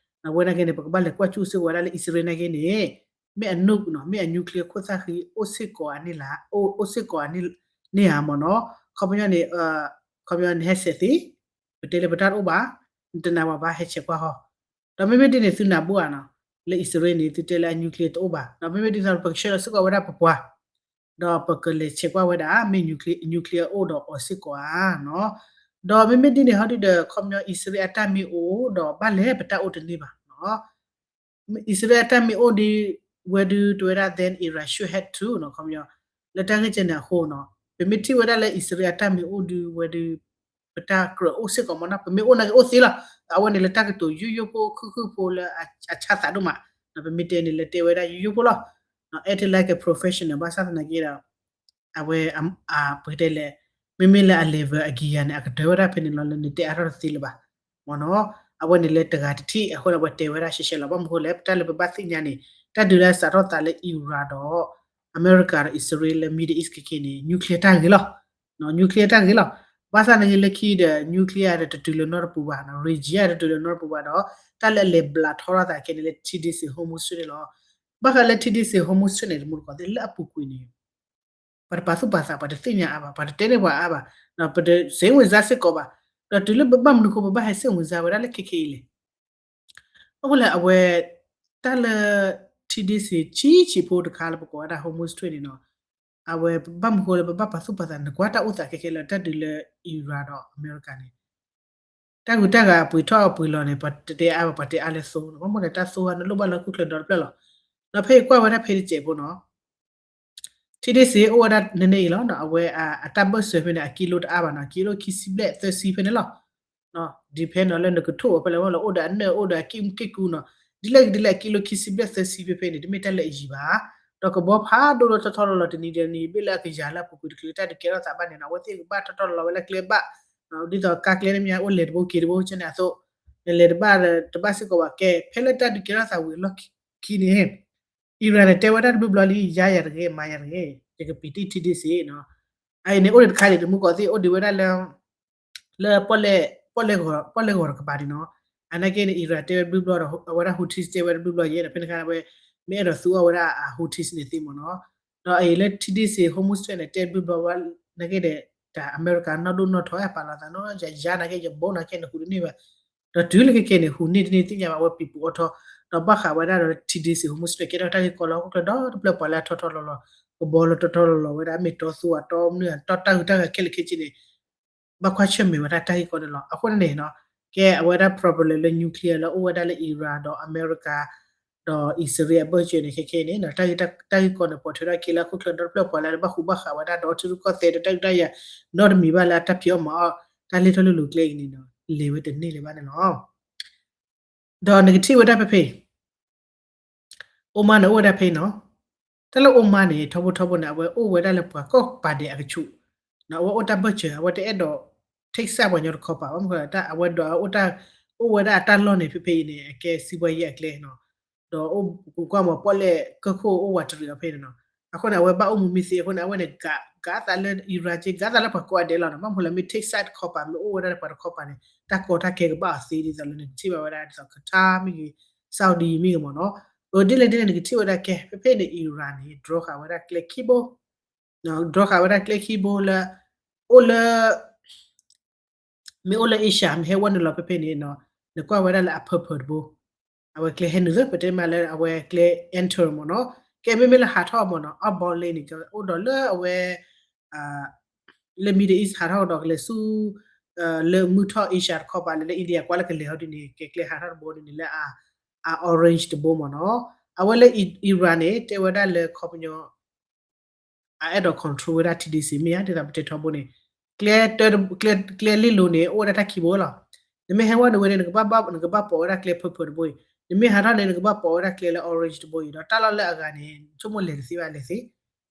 အဝဲနာ်က့န့ၣ် ပကဘၣ်လဲၤကွၢ်စူၣ်စ့ၢ်ကီးဝဲဒၣ်လၢအံၣ်စရ့လးနာ်က့န့ၣ် မ့ၢ်အ nuke နီၤ မ့ၢ်အ nuclear ခိၣ်သၣ်ဃံ အိၣ်စ့ၢ်ကီးအန့ၣ်လၢ အိၣ်စ့ၢ်ကီးအန့ၣ်ဧါမ့ၢ်နီၤ ခီပညီန့ၣ် ခီပညီနဟဲဆဲးသ့ ပတဲလၢပတၢ်တအိၣ်ဘၣ် နတနာ်ဘၣ်ဘၣ်ဟဲဆဲးကွၢ်ဟီ ဒီးမ့မ့ၢ်ဒ်န့ၣ် သုနၢ်ဘူၣ်ဧါနီၤ လၢအံၣ်စရ့လးန့ၣ် သုတဲလၢအ nuclear တအိၣ်ဘၣ် ဒီးမ့မ့ၢ်ဒ်သိးပကဆှၢလီၤစ့ၢ်ကီးဝဲဒၣ်ပပှၤ ဒီးပကလဲၤဆဲးကွၢ်ဝဲဒၣ် မ့ၢ် nuclear အိၣ်ဒီးအီၤစ့ၢ်ကီးဧါနီၤ ဒီးမ့မ့ၢ်ဒ်န့ၣ်ဟီဒုဒီး ခီပညီအံၣ်စရ့လးအတၢ်မ့ၢ်အိၣ်ဒီးဘၣ်လဲၣ်ပတၢ်အိၣ်တန့ၢ်ဘၣ်နီၤ အံၣ်စရ့လးအတၢ်မ့ၢ်အိၣ်ဒ်ဝဲဒုးတဝဲဒၣ် then Iran should have too နီၤ ခီပညီ လၢတၢ်ဂ့ၢ်ကဲန့ၣ်အဃိနီၤ ပမ့ၢ်ထံၣ်ဝဲဒၣ်လၢအံၣ်စရ့လးအတၢ်မ့ၢ်အိၣ်ဒုးဝဲဒုး ပတၢ်ကြၢးအိၣ်စ့ၢ်ကီးမ့ၢ်နီၤ ပမ့ၢ်အိၣ်နာ်က့အိၣ်သ့လီၤ အဝဲန့ၣ်လၢတၢ်ကတိၤယိယိဖိခုၣ်ခုၣ်ဖိလၢအဆါသးဒိၣ်မး ပမ့ၢ်တဲန့ၣ်လၢတဲဝဲဒၣ်ယိယိဖိလီၤ acting like a professional ဘၣ်ဆၣ်သနာ်က့ဒီး အဝဲ ပတဲလဲၣ် မ့မ့ၢ်လၢအ level အကံၤယၤန့ၣ် အကတၢၢ်ဝဲဒၣ်ဖဲန့ၣ်လီၤ လၢနတဲအါထီၣ်တသ့လၢၤဘၣ် မ့ၢ်နီၤ အဝဲန့ၣ်လၢတဂၤတထံၣ်အဃိန့ၣ် အဝဲတဲဝဲဒၣ်ရှဲရှဲလီၤ ဘၣ်မနုၤဃိလဲၣ် ပတၢ်လၢပဘၣ်သ့ၣ်ညါန့ၣ် တၢ်ဒုးလၢအစးထီၣ်သးလၢ Iran ဒီး အမဲရကၤဒီးအံၣ်စရ့လးလၢ Middle East ခဲခဲန့ၣ် nuclear တၢ်ဂ့ၢ်လီၤ nuclear တၢ်ဂ့ၢ်လီၤ ဘၣ်ဆၣ်နာ်က့လၢခံဒီး nuclear ဒီးတတုၤလၢၤနီတပူၤဘၣ် regime တတုၤလၢၤနီတပူၤဘၣ်ဒီး တၢ်လၢအလဲၤဘျးထီထီၣ်သးခဲန့ၣ်လၢ T D C Hormuz Strait န့ၣ်လီၤ ဘၣ်ဃးလၢ T D C Hormuz Strait န့ၣ် တမူတကိးသ့ၣ်လၢအပူၤကွံာ်န့ၣ် ပှၤတပာ်သူၣ်ပာ်သး ပှၤတသ့ၣ်ညါအါဘၣ် ပှၤတတဲန့ၢ်ပှၤအါဘၣ် ပတစိတ်ဝင်စားစ့ၢ်ကီးဘၣ် ဒီးတုၤလၢပဘၣ်မနုၤဃိ ပဘၣ်ဟဲစိတ်ဝင်စားဝဲဒၣ်လၢခဲခဲအံၤလဲၣ် အဃိလဲၣ် အဝဲ တၢ်လၢ T D C ဆံးဆံးဖိတခါလၢပကိးဝဲဒၣ် Hormuz Strait န့ၣ်နီၤ အဝဲဘၣ်မနုၤဃိလၢပဘၣ်ပာ်သူၣ်ပာ်သး နကွၢ်တၢ်အိၣ်သးခဲခဲလၢတၢ်ဒုးလၢ Iran ဒီးအမဲရကၤန့ၣ် တၢ်ဂုၤတၢ်ဂၤအပှ့ၤထီၣ်အပှ့ၤလီၤန့ၣ် ပှၤတတဲအါဘၣ် ပှၤတဲအါလၢသိနီၤ ဘၣ်မနုၤလဲၣ် တၢ်သိဟါနလိၣ်ဘၣ်လၢဟီၣ်ခိၣ်ချၢဒီတဖျၢၣ်လီၤ ဒီးဖဲအံၤကွၢ်ဝဲဒၣ်ဖဲတစဲးဖိနီၤ T D C အိၣ်ဝဲဒၣ်န့ၣ်န့ၣ်အံၤလီၤ အဝဲအတၢ်ဘၢၣ်စၢၤဖဲန့ၣ် အကံလိတအါဘၣ်နီၤ ကံလိခံဆံဘျဲၣ်သၢဆံဖဲန့ၣ်လီၤ depend နီၤ လၢနကထိၣ်အီၤဖဲလဲၣ်မ့ၢ်လီၤ အိၣ်ဒီးအနၢၣ် အိၣ်ဒီးအကံၢ်ကူနီၤ ဒ်လဲၣ်ဂ့ၤဒ်လဲၣ် အကံလိခံဆံဘျဲၣ်သၢဆံဖဲဖဲန့ၣ် တမ့ၢ်တၢ်လၢအယံၤဘၣ် ဒီးကဘီဖးဒိၣ်ဒိၣ်ထီထီလီၤလီၤ တနံၤဒီးနံၤ ဘ့ၣ်လၢအကယၤလၢအပူၤကွံာ်တချုးလၢတၢ်ဒုးကဲထီၣ်သးဘၣ်န့ၣ်နီၤ အဝဲသ့ၣ်ကဘၣ်ထီထီလီၤလီၤဝဲလၢကျဲဘၣ် ဒ်သိးကါကျဲန့ၣ်မ့ၢ်အိၣ်လဲၤတဘိက့ၤတဘိကဲန့ၣ်အသိး နလဲၤတဘၣ်တဘၣ်စ့ၢ်ကီးဘၣ်ကဲ ဖဲလၢတၢ်ဒုးကဲထီၣ်သးဝံၤအလီၢ်ခံန့ၣ် Iran န့ၣ် တဲဝဲဒၣ်တဘျီဘျီလံ ယါယၤတဂ့ၤ မၤယၤတဂ့ၤ ယကပံးတံၢ်ထံဒ့စ့နီၤ အအံၤန့ၣ် အိၣ်ဒံးတခါန့ၣ် တမူကီးသ့ၣ်အိၣ်ဒံးဝဲဒၣ်လၢ လၢ ပီၣ်လဲၣ်ဂီၤတကပၤန့ၣ်နီၤ အနာ်က့န့ၣ် Iran တဲဝဲတဘျီဘျီဒီး အဝဲဒၣ် Houthis တဲဝဲတဘျီဘျီယဲဒီး ဖဲန့ၣ်ခါဝဲ မ့ၢ်အဲၣ်ဒိးသူအီၤဝဲဒၣ်အ Houthis န့ၣ်သ့မ့ၢ်နီၤ ဒီးအအံၤလၢထံဒ့စ့ Hormuz Strait န့ၣ် တဲတဘျီဘျီဝဲ နာ်က့ဒီး တၢ်အမဲရကၤနီၢ်ဒိၣ်နီၢ်ထီၣ်ဟဲပာ်လီၤသးနီၢ် ယၤယၤနာ်က့ ယဘိနာ်က့ နဟူးတန့ၢ်ဘၣ်. ဒီးတုၤလၢခဲကဲန့ၣ် ဟူးန့ၢ်တန့ၢ်သ့ၣ်ညါဘၣ် အဝဲပံၤပူၤအီထီၣ် ဒီးဘၣ်ဃးဝဲဒၣ်ဒီး T D C Hormuz Strait ကဲထီၣ်တၢ်ဂ့ၢ်ကီလၢဟီၣ်ခိၣ်ချၢဒီတဖျၢၣ်ပှၤလၢအထီထီၣ်လီၤလီၤ ကဘီလၢထီထီၣ်လီၤလီၤဝဲဒၣ် မ့ၢ်တီသူအတီမနုၤ တီတၢ်ဂုၤတၢ်ဂၤခဲလၢာ်ခဲဆ့န့ၣ် ဘၣ်ကွၢ်ဆၢၣ်မဲာ်ဝဲဒၣ်တၢ်ဂ့ၢ်ကီန့ၣ်လီၤ. အဃိန့ၣ်န့ၣ် ကဲအဝဲဒၣ် problem လၢ nuclear လၢအိၣ်ဝဲဒၣ်လၢ Iran ဒီးအမဲရကၤ ဒီးအံၣ်စရ့လးအဘၢၣ်စၢၤန့ၣ် ခဲခဲန့ၣ် တၢ်ဂ့ၢ်ကီန့ၣ် ပိာ်ထွဲထီၣ်က့ၤလၢဟီၣ်ခိၣ်ချၢဒီတဖျၢၣ်ပှၤလၢဘၣ်ဃူဘၣ်ဃးဝဲဒၣ် ဒီးထံရူၢ်ကီၢ်သဲးဒီးတၢ်ဒုးတၢ်ယၤ နီတမံၤဘၣ်လၢအတၢ်ဖံးအီၣ်မၤအီၣ် တၢ်လဲၤထီၣ်လဲၤလီၤကျဲအံၤန့ၣ်ဒီး လဲၤဝဲတန့ၢ်လၢၤဘၣ်န့ၣ်လီၤ. ဒီးနကထံၣ်ဝဲဒၣ်ဖဲဖဲ Oman န့ၣ်အိၣ်ဝဲဒၣ်ဖဲနီၤ, တၢ်လၢ Oman န့ၣ် ထီဘိထီဘိန့ၣ် အဝဲအိၣ်ဝဲဒၣ်လၢပှၤကိးပၤဒဲးအကဆူး, အဝဲအိ၁းတၢ်ဘၢၣ်စၢၤ အဝဲတအဲၣ်ဒိး take side ပှၤကညီတခီပၤဘၣ်မနုၤဃိ အဝဲဒိးအိ၁် အိၣ်ဝဲဒၣ်အတၢ်လီၢ်န့ၣ် ဖဲဖဲအံၤန့ၣ် အကဲစံးဘှီယဲၢ်အကျဲနီၤ, ဒီးအိၣ်ကကွၢ်မၤပီၣ်လဲၣ်ကၢၢ်ခိၣ်အိ၁်ဝးတရံးအီၤဖဲန့ၣ်နီၤ, အဃိန့ၣ် အဝဲဘၣ်အိၣ်မူမံသ့အဃိန့ၣ် အဝဲန့ၣ် ကးသးလၢ Iran က့ ကးသးလၢပှၤကိးဂၤဒဲးလီၤနီၤ, ဘၣ်မနုၤလၢမ့ၢ် take side တခီပၤ မ့ၢ်အိၣ်ဝဲဒၣ်လၢပှၤတခီပၤန့ၣ် တၢ်ကီတၢ်ခဲကဘၣ်အီၤသ့ဒ်သိးလၢနကထံၣ်ဘၣ်ဝဲဒၣ်ဒ်သိး Qatar မ့ၢ်ဂ့ၤ Saudi မ့ၢ်ဂ့ၤမ့ၢ်နီၤ, အဒ်လဲၣ်ဒ်လဲၣ်နကထံၣ်ဝဲဒၣ်ကဲ ဖဲဖဲန့ၣ် Iran န့ၣ် draw ဃာ်ဝဲဒၣ်ကျဲခံဘိ draw ဃာ်ဝဲဒၣ်ကျဲခံဘိလၢ အိၣ်လၢ မ့ၢ်အိၣ်လၢ Asia မ့ၢ်ဟဲဝဲနုာ်လီၤဖဲဖဲန့ၣ်နီၤ, နကွၢ်ဝဲဒၣ်လၢအ purple တဘိ, အဝဲကျဲဟဲနုာ်သ့ ပတဲမးလၢအဝဲကျဲ enter မ့ၢ်နီၤ, ကဲမ့မ့ၢ်လၢဟးထီၣ်မ့ၢ်နီၤ အီၣ်ဘီလ့န့ၣ် ကအိၣ်ဒီးလၢအဝဲ လၢ Middle East ဟးထီၣ်ကဒီးကလဲၤဆူ လၢမုၢ်ထီၣ် Asia တခီပၤလဲၤလၢ India ကွၢ်လၢကလဲၤဟီဒ်န့ၣ် ကဲကျဲဟးထီၣ်တဘိဒ်န့ၣ်လၢ အ orange တဘိမ့ၢ်နီၤ, အဝဲလၢ Iran န့ၣ် တဲဝဲဒၣ်လၢခီပညီ အအဲၣ်ဒိး control ဝဲဒၣ် T D C မ့ၢ်ဧါ ဒ်သိးပတဲထီဘိန့ၣ်, ကျဲ ကျဲလ့လိၤန့ၣ် အိၣ်ဝဲဒၣ်တၢ်ခံဘိလီၤ. နမ့ၢ်ဟဲဝဲနုာ်ဝဲန့ၣ် နကဘၣ် နကဘၣ်ပိာ်ဝဲဒၣ်ကျဲ purple တဘိအံၤ, နမ့ၢ်ဟးထီၣ်န့ၣ် နကဘၣ်ပိာ်ဝဲဒၣ်ကျဲလၢ orange တဘိအံၤ, ဒီးတၢ်လီၢ်လၢအဂၤန့ၣ် ဆိကမိၣ်လဲၤတသ့ဘၣ်လဲၤသ့,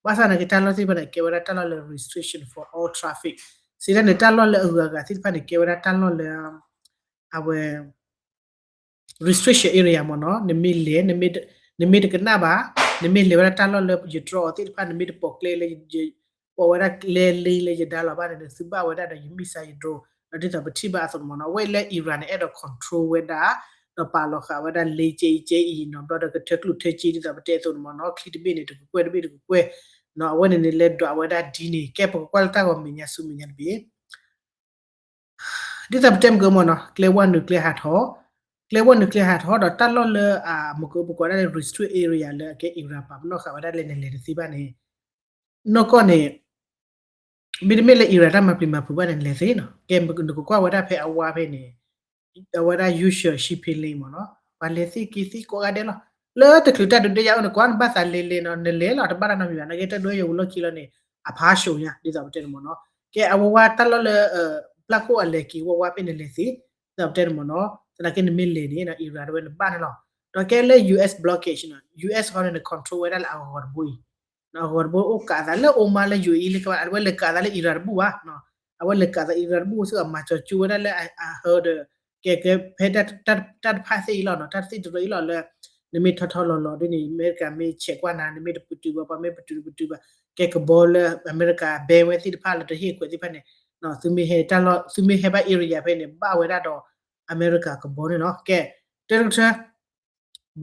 ဘၣ်ဆၣ်နာ်က့တၢ်လီၢ်သ့ၣ်တဖၣ်န့ၣ် ကဲဝဲဒၣ်တၢ်လီၢ်လၢ restriction for all traffic စံးတၢ်န့ၣ် တၢ်လီၢ်လၢအဂုၤအဂၤသ့ၣ်တဖၣ်န့ၣ် ကဲဝဲဒၣ်တၢ်လီၢ်လၢ အဝဲ restriction area မ့ၢ်နီၤ, နမ့ၢ်လဲၤ နမ့ၢ်တကနၣ်ဘၣ်, နမ့ၢ်လဲၤဝဲဒၣ်တၢ်လီၢ်လၢယတြီအီၤသ့ၣ်တဖၣ် နမ့ၢ်တပိာ်ကျဲလၢ ပိာ်ဝဲဒၣ်ကျဲလ့လၢယဒါလီၤဘၣ်န့ၣ် နသုဘၣ်ဝဲဒၣ်ဒီးယ missile ယ drone ဒီးဒ်သိးပထံၣ်ဘၣ်အသိးန့ၣ်မ့ၢ်နီၤ, အဝဲလၢ Iran န့ၣ် အဲၣ်ဒိး control ဝဲဒၣ် ဒီးပာ်လီၤဃာ်ဝဲဒၣ်လ့ကဲအံၤကဲအံၤနီၤ, ဘျီဒီးကထၢကျိၣ်ထၢစ့ဒ်သိးပတဲအသိးန့ၣ်မ့ၢ်နီၤ, ချံတဘ့ၣ်န့ၣ် တကကွဲၢ်တဘ့ၣ်တကကွဲၢ်နီၤ, အဝဲန့ၣ်န့ၣ် လဲၤဒွးဝဲဒၣ်ဒ်န့ၣ် ကဲပကကွၢ်လၢတၢ်ဂီၤမဲာ်ညါဆူမဲာ်ညါတဘ့ၣ် ဒ်သိးပတဲမ့ၢ်ကမ့ၢ်နီၤ ကျဲဝဲနုာ်ကျဲဟးထီၣ်, ကျဲဝဲနုာ်ကျဲဟးထီၣ်ဒီးတၢ်လီၢ်လၢအမ့ၢ်ကပကွၢ်ဒၣ်လၢ restrict area လၢအကဲ Iran ပာ်ပနီၣ်ဃာ်ဝဲဒၣ်လၢနလဲၤတသ့ဘၣ်န့ၣ်, နီၢ်ကီၢ်န့ၣ် မ့တမ့ၢ်လၢ Iran တၢ်မၤပျံၤမၤဖုးဘၣ်န့ၣ် နလဲၤသ့နီၤ, ကဲနကကွၢ်ဝဲဒၣ်ဖဲအဝါဖဲန့ၣ် အဝဲဒၣ် usual shipping lane မ့ၢ်နီၤ, ပှၤလဲၤသ့က့ၤသ့ကိးဂၤဒဲးလီၤ, လၢတချုးတၢ်ဒုးတၢ်ယၤအိၣ်န့ၣ် ကွၢ်နဘၣ်သးလဲၤလဲၤနီၤ, နလဲၤလီၤတဘၣ်တၢ်နီတမံၤဘၣ်, နာ်က့တၢ်ဒုးယၤဝံၤလီၢ်ခံလီၤန့ၣ် အဖးစိၤညါ ဒ်သိးပတဲန့ၣ်မ့ၢ်နီၤ, ကဲအဝဲဝါတၢ်လီၢ်လၢ ပျၢ်ခိၣ်အလဲၤက့ၤဝဲဝါဖဲန့ၣ်လဲၤသ့, ဒ်သိးပတဲန့ၣ်မ့ၢ်နီၤ, သနာ်က့နမ့ၢ်လဲၤန့ၣ် Iran တဝဲနဘၣ်န့ၣ်လီၤ, ဒီးကဲလၢ U S blockade နီၤ, U S ဟီန့ၣ် န control ဝဲဒၣ်လၢအဂီၤတဘိအံၤ အဂီၤတဘိအိၣ်ကးသးလၢ Oman လၢ U A E လၢကဘၣ် အဝဲလဲၤကးသးလၢ Iran တဘူၣ်ဘၣ်, အဝဲလဲၤကးသး Iran တဘူၣ်စ့ၢ်ကီး မၤစီၤကၠူဝဲဒၣ်လၢအဟၢဒီး ကဲကဲဖဲတၢ်တဖၣ်သ့ၣ်အံၤလီၤနီၤ, တၢ်သ့ၣ်တရၢအံၤလီၤလၢ နမ့ၢ်ထီထီလီၤလီၤဒ်န့ၣ် အမဲရကၤမ့ၢ်ဆဲးကွၢ်နၤ နမ့ၢ်တပတုာ်ဘၣ် ပှၤမ့ၢ်ပတုာ်တပတုာ်ဘၣ်, ကဲကဘီလၢအမဲရကၤ ban ဝဲသ့ၣ်တဖၣ်လၢတဟ့ၣ်ခွဲးသ့ၣ်တဖၣ်န့ၣ် သုမ့ၢ်ဟဲဘၣ် area ဖဲန့ၣ် ဘၣ်ဝဲဒၣ်ဒီးအမဲရကၤကဘီန့ၣ်လီၤ, ကဲ တၢတကထၢ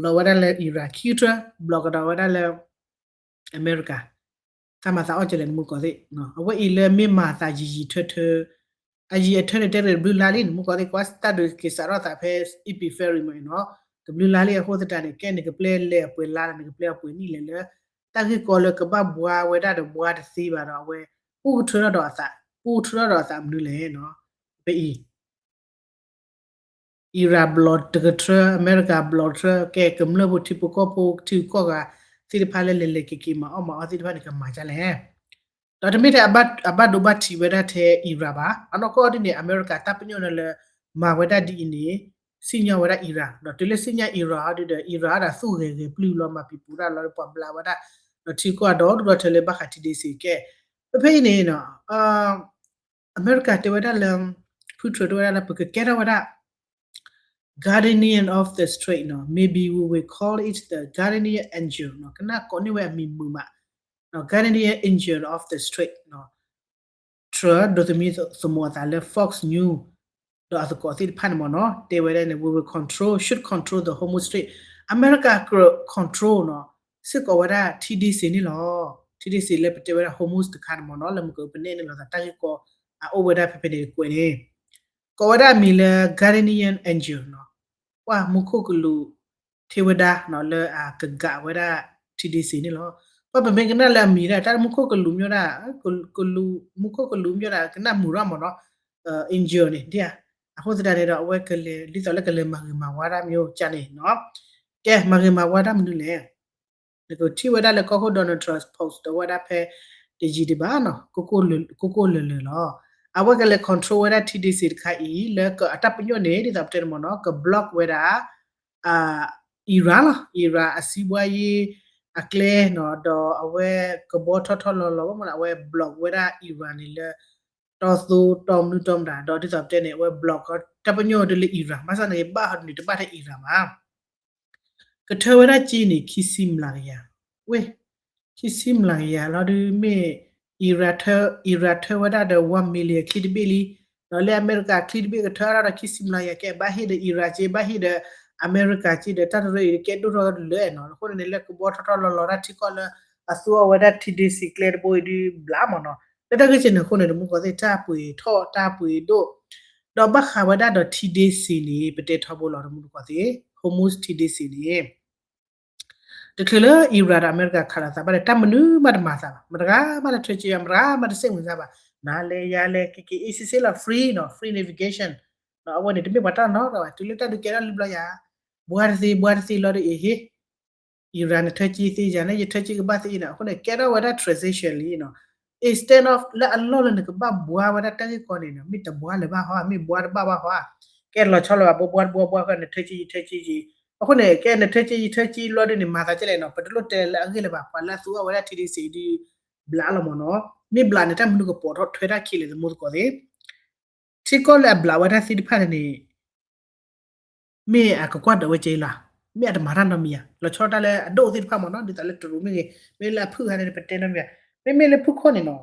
ဘျီဝဲဒၣ်လၢ Iran ခံကထၢ ဘျီကဒီးဝဲဒၣ်လၢ အမဲရကၤ တၢ်မၤသးအီၣ်ကလဲၣ်နမူကီၢ်သ့ၣ်, အဝဲအံၤလၢမ့ၢ်မၤသးယံာ်ယံာ်ထၢထၢ အယံာ်အထၢန့ၣ် တဲတဘျုးလါလံ နမူကီၢ်သ့ၣ် ကွၢ်တၢ်ဒုးက့ၤစးထီၣ်သးဖဲ Iran ဖဲရံမ့ၢ်နီၤ, တဘျုးလါလံအဃိသတးန့ၣ် ကဲန့ၣ်ကပျဲလဲၤအပှဲၤလါလီၤ နကပျဲအပှဲၤနံၣ်လဲၣ်လၢ တၢ်ဂ့ၢ်ကီလၢကဘၣ်ဘှါဝဲဒၣ်ဒီးဘှါတသ့ဘၣ်ဒီး အဝဲ ပူၣ်ကထၢထီၣ်ဒီးအသး ပူၣ်ကထၢထီၣ်ဒီးအသးမနုၤလဲၣ်နီၤ, ဖဲအံၤ Iran ဘျီတကထၢ အမဲရကၤဘျီတကထၢ ကဲကမျၢၢ်ဖိထံဖိကီၢ်ဖိ ထံဂုၤကီၢ်ဂၤသ့ၣ်တဖၣ်လၢလဲၤလဲၤက့ၤက့ၤမၤအီၣ်မၤအီသ့ၣ်တဖၣ်န့ၣ် ကမၤဒ်လဲၣ်, ဒီးတမ့ၢ်ထဲအဘၣ်ဒိဘၣ်ထံးဝဲဒၣ်ထဲ Iran ဘၣ်, အနီၢ်ကီၢ်ဒ်န့ၣ် အမဲရကၤတၢ်ပညိၣ်န့ၣ်လၢ မၤဝဲဒၣ်ဒ်အံၤန့ၣ် စံၣ်ညီၣ်ဝဲဒၣ် Iran ဒီးတုၤလၢစံၣ်ညီၣ် Iran ဟီဒ်ဒီး Iran ဒီးသူၣ်ဂဲၤဂဲၤပျုၢ်လီၤ မၤပံၤပူၤတၢ်လီၤ ပှၤဘျးဝဲဒၣ် ဒီးထံကီၢ်ဒီးဒိၣ်ဒီးထၢလၢဘၣ်ဃး T D C ကဲ ဖဲဖဲအံၤန့ၣ်နီၤ အမဲရကၤတဲဝဲဒၣ်လၢ ဖုထြၢတဲဝဲဒၣ်လၢ ပကကဲထီၣ်ဝဲဒၣ် guardian of the strait နီၤ, maybe we will call it the guardian angel နီၤ, ကနၣ်ကိးန့ၢ်ဝဲအမံၤမုာ်မး guardian angel of the strait နီၤ, ထြၢဒိးသမံသမိးအသးလၢ Fox News ဒီးအသကိးသ့ၣ်တဖၣ်န့ၣ်မ့ၢ်နီၤ တဲဝဲဒၣ်န့ၣ် we will control, should control the Hormuz Strait, အမဲရကၤကြၢး control နီၤ စ့ၢ်ကီးဝဲဒၣ် T D C န့ၣ်လီၤ. ထံဒ့ၣ်စ့ၣ်လၢပတဲဝဲဒၣ် Hormuz တခါန့ၣ်မ့ၢ်နီၤ လၢမ့ၢ်ကပနဲၣ်န့ၢ်လိာ်သးတၢ်ဂ့ၢ်ကီ အအိၣ်ဝဲဒၣ်ဖဲဖဲန့ၣ်တကွဲးန့ၣ် ကိးဝဲဒၣ်အမံၤလၢ Guardian Angel နီၤ ပှၤမူခိၣ်ကလူး ထံဝဲဒၣ်နီၤ လၢအကဂၤဝဲဒၣ် ထံဒ့ၣ်စ့ၣ်န့ၣ်လီၤ. ပှၤပမ့ၢ်ကနၣ်လၢအမံၤဒၣ် တၢ်မူခိၣ်ကလူးမ့ၢ်ဒၣ် ကလူး မူခိၣ်ကလူးမ့ၢ်ဒၣ် ကနၣ်မုာ်ရၣ်မ့ၢ်နီၤ Angel န့ၣ် ဒ်ဧါ. အဃိသတးန့ၣ်ဒီး အဝဲကလဲၤ ဒ်သိးလၢကလဲၤမၤဂ့ၤမၤဝါတၢ်မ့ၢ်အိၣ်ကန့ၣ်နီၤ ကဲ မၤဂ့ၤမၤဝါတၢ်မနုၤလဲၣ်. နကထံၣ်ဝဲဒၣ်လၢကီၢ်ခိၣ် Donald Trump post ဝဲဒၣ်ဖဲ တယံာ်ဒံးဘၣ်နီၤ ကိၢ်ကိၢ်လၢာ်လၢာ်လီၤ. အဝဲကလဲၤ control ဝဲဒၣ်ထံဒ့ၣ်စ့ၣ်တခါအံၤ လၢအတၢ်ပညိၣ်န့ၣ် ဒ်သိးပတဲန့ၣ်မ့ၢ်နီၤ က block ဝဲဒၣ် Iran လီၤ. Iran အစံးဘှါယ့ အကျဲနီၤ ဒီးအဝဲကဘီထီၣ်ထီၣ်လီၤလီၤ ဘၣ်မနုၤလဲၣ် အဝဲ block ဝဲဒၣ် Iran န့ၣ်လၢ တီသိတီမနုၤတီမတၤ ဒီးဒ်သိးပတဲန့ၣ် အဝဲ block တၢ်ပညိၣ်ဒ်လၢ Iran ဘၣ်ဆၣ်န့ၣ် ဘၣ်ဟီဒ်န့ၣ် တဘၣ်ထဲ Iran ဘၣ် ကထၢဝဲဒၣ်က့န့ၣ် ခံဆံမျးကယၤ, ဝ့ၢ်, ခံဆံမျးကယၤလီၤဒုးမ့ၢ် Iran ထၢ Iran ထၢဝဲဒၣ်ဒီး one million ချံတဘ့ၣ်လံ, ဒီးလၢအမဲရကၤချံတဘ့ၣ်ကထၢဒၣ်ဒီးခံဆံမျးကယၤ ကဲဘၣ်ဟ့ၣ်ဒီး Iran က့ ဘၣ်ဟ့ၣ်ဒီး အမဲရကၤက့ဒီး တၢ်တရၢအံၤကဲဒိၣ်ထီၣ်လၢနီၤ, အဃိန့ၣ်န့ၣ် လၢကဘီထီၣ်ထီၣ်လီၤလီၤတၢ်ထံကီၢ်လၢ အသူအီၤဝဲဒၣ်ထံဒ့စံးကျဲတဘိအံၤဒုးဘျးမ့ၢ်နီၤ, လၢတၢ်ဂ့ၢ်ကဲန့ၣ်အဃိန့ၣ် တမူကီၢ်သ့ၣ် တၢ်ပှ့ၤထီၣ်တၢ်ပှ့ၤဒိၣ်, ဒီးဘၣ်ဃးဝဲဒၣ်ဒီးထံဒ့စံးန့ၣ် ပတဲထီဘိလီၤ တမူတကီၢ်သ့ၣ် Hormuz ထံဒ့စံးန့ၣ် တချုးလၢ Iran ဒီးအမဲရကၤခးလိာ်သးဘၣ်ဒီး တၢ်မနုၤမးတမၤသးဘၣ်, မတဂၤမးတထၢက့ယၤ မတဂၤမးတစ့ၢ်မုာ်သးဘၣ်, နၤလဲၤယၤလဲၤ ကက့ၤအ့စ့စ့လီၤ free နီၤ free navigation, အဝဲန့ၣ် တမ့ၢ်ပှၤတၢ်နီတဂၤဘၣ် တုၤလၢတၢ်ဒုးကဲထီၣ်လံဘျီယၤ, ဘှါတသ့ဘှါတသ့လီၤဒီးအ့ဟ့ၣ် Iran နထၢက့သ့ယၤန့ၣ် ယထၢက့ကဘၣ်သ့နီၤ, အဃိန့ၣ် ကဲထီၣ်ဝဲဒၣ် transition လံနီၤ, instead of လၢအလီၢ်လၢနကဘၣ်ဘှါဝဲဒၣ်တၢ်ဂ့ၢ်ကီန့ၣ်နီၤ မ့ၢ်တဘှါလၢၤဘၣ်ဟီ မ့ၢ်ဘှါတဘၣ်ဘၣ်ဟီ, ကဲလီၤဆီလီၤဘၣ် ဘှါဘှါဘှါဘှါဃီ နထၢက့ယထၢက့ယံၤ, အဃိန့ၣ် ကဲနထၢက့ယထၢက့လီၤဒ်န့ၣ် မၤသးကဲလဲၣ်နီၤ ပတလိၣ်တဲလၢအဂ့ၢ်လၢၤဘၣ် ပှၤလၢအသူအီၤဝဲဒၣ်ထံဒ့စံးဒုး ဘျးလီၤမ့ၢ်နီၤ, မ့ၢ်ဘျးန့ၣ် တၢ်မနုၤကပိာ်ထီၣ်ထွဲတၢ်ခံလဲၣ် တမူတကီၢ်သ့ၣ် ထံကီၢ်လၢအဘျးဝဲဒၣ်သ့ၣ်တဖၣ်န့ၣ်န့ၣ် မ့ၢ်အကကွၢ်ဒၣ်ဝဲက့လီၤ, မ့ၢ်အတမၤတၢ်နီတမံၤဧါ, လီၤဆီတၢ်လၢအဒိၣ်သ့ၣ်တဖၣ်မ့ၢ်နီၤ ဒ်သိးလၢတရူးမ့ၢ်ဂ့ၤ မ့ၢ်လၢအဖုၣ်ဂၤန့ၣ် ပတဲနီတမံၤဧါ, မ့မ့ၢ်လၢဖုၣ်ခီၣ်န့ၣ်နီၤ,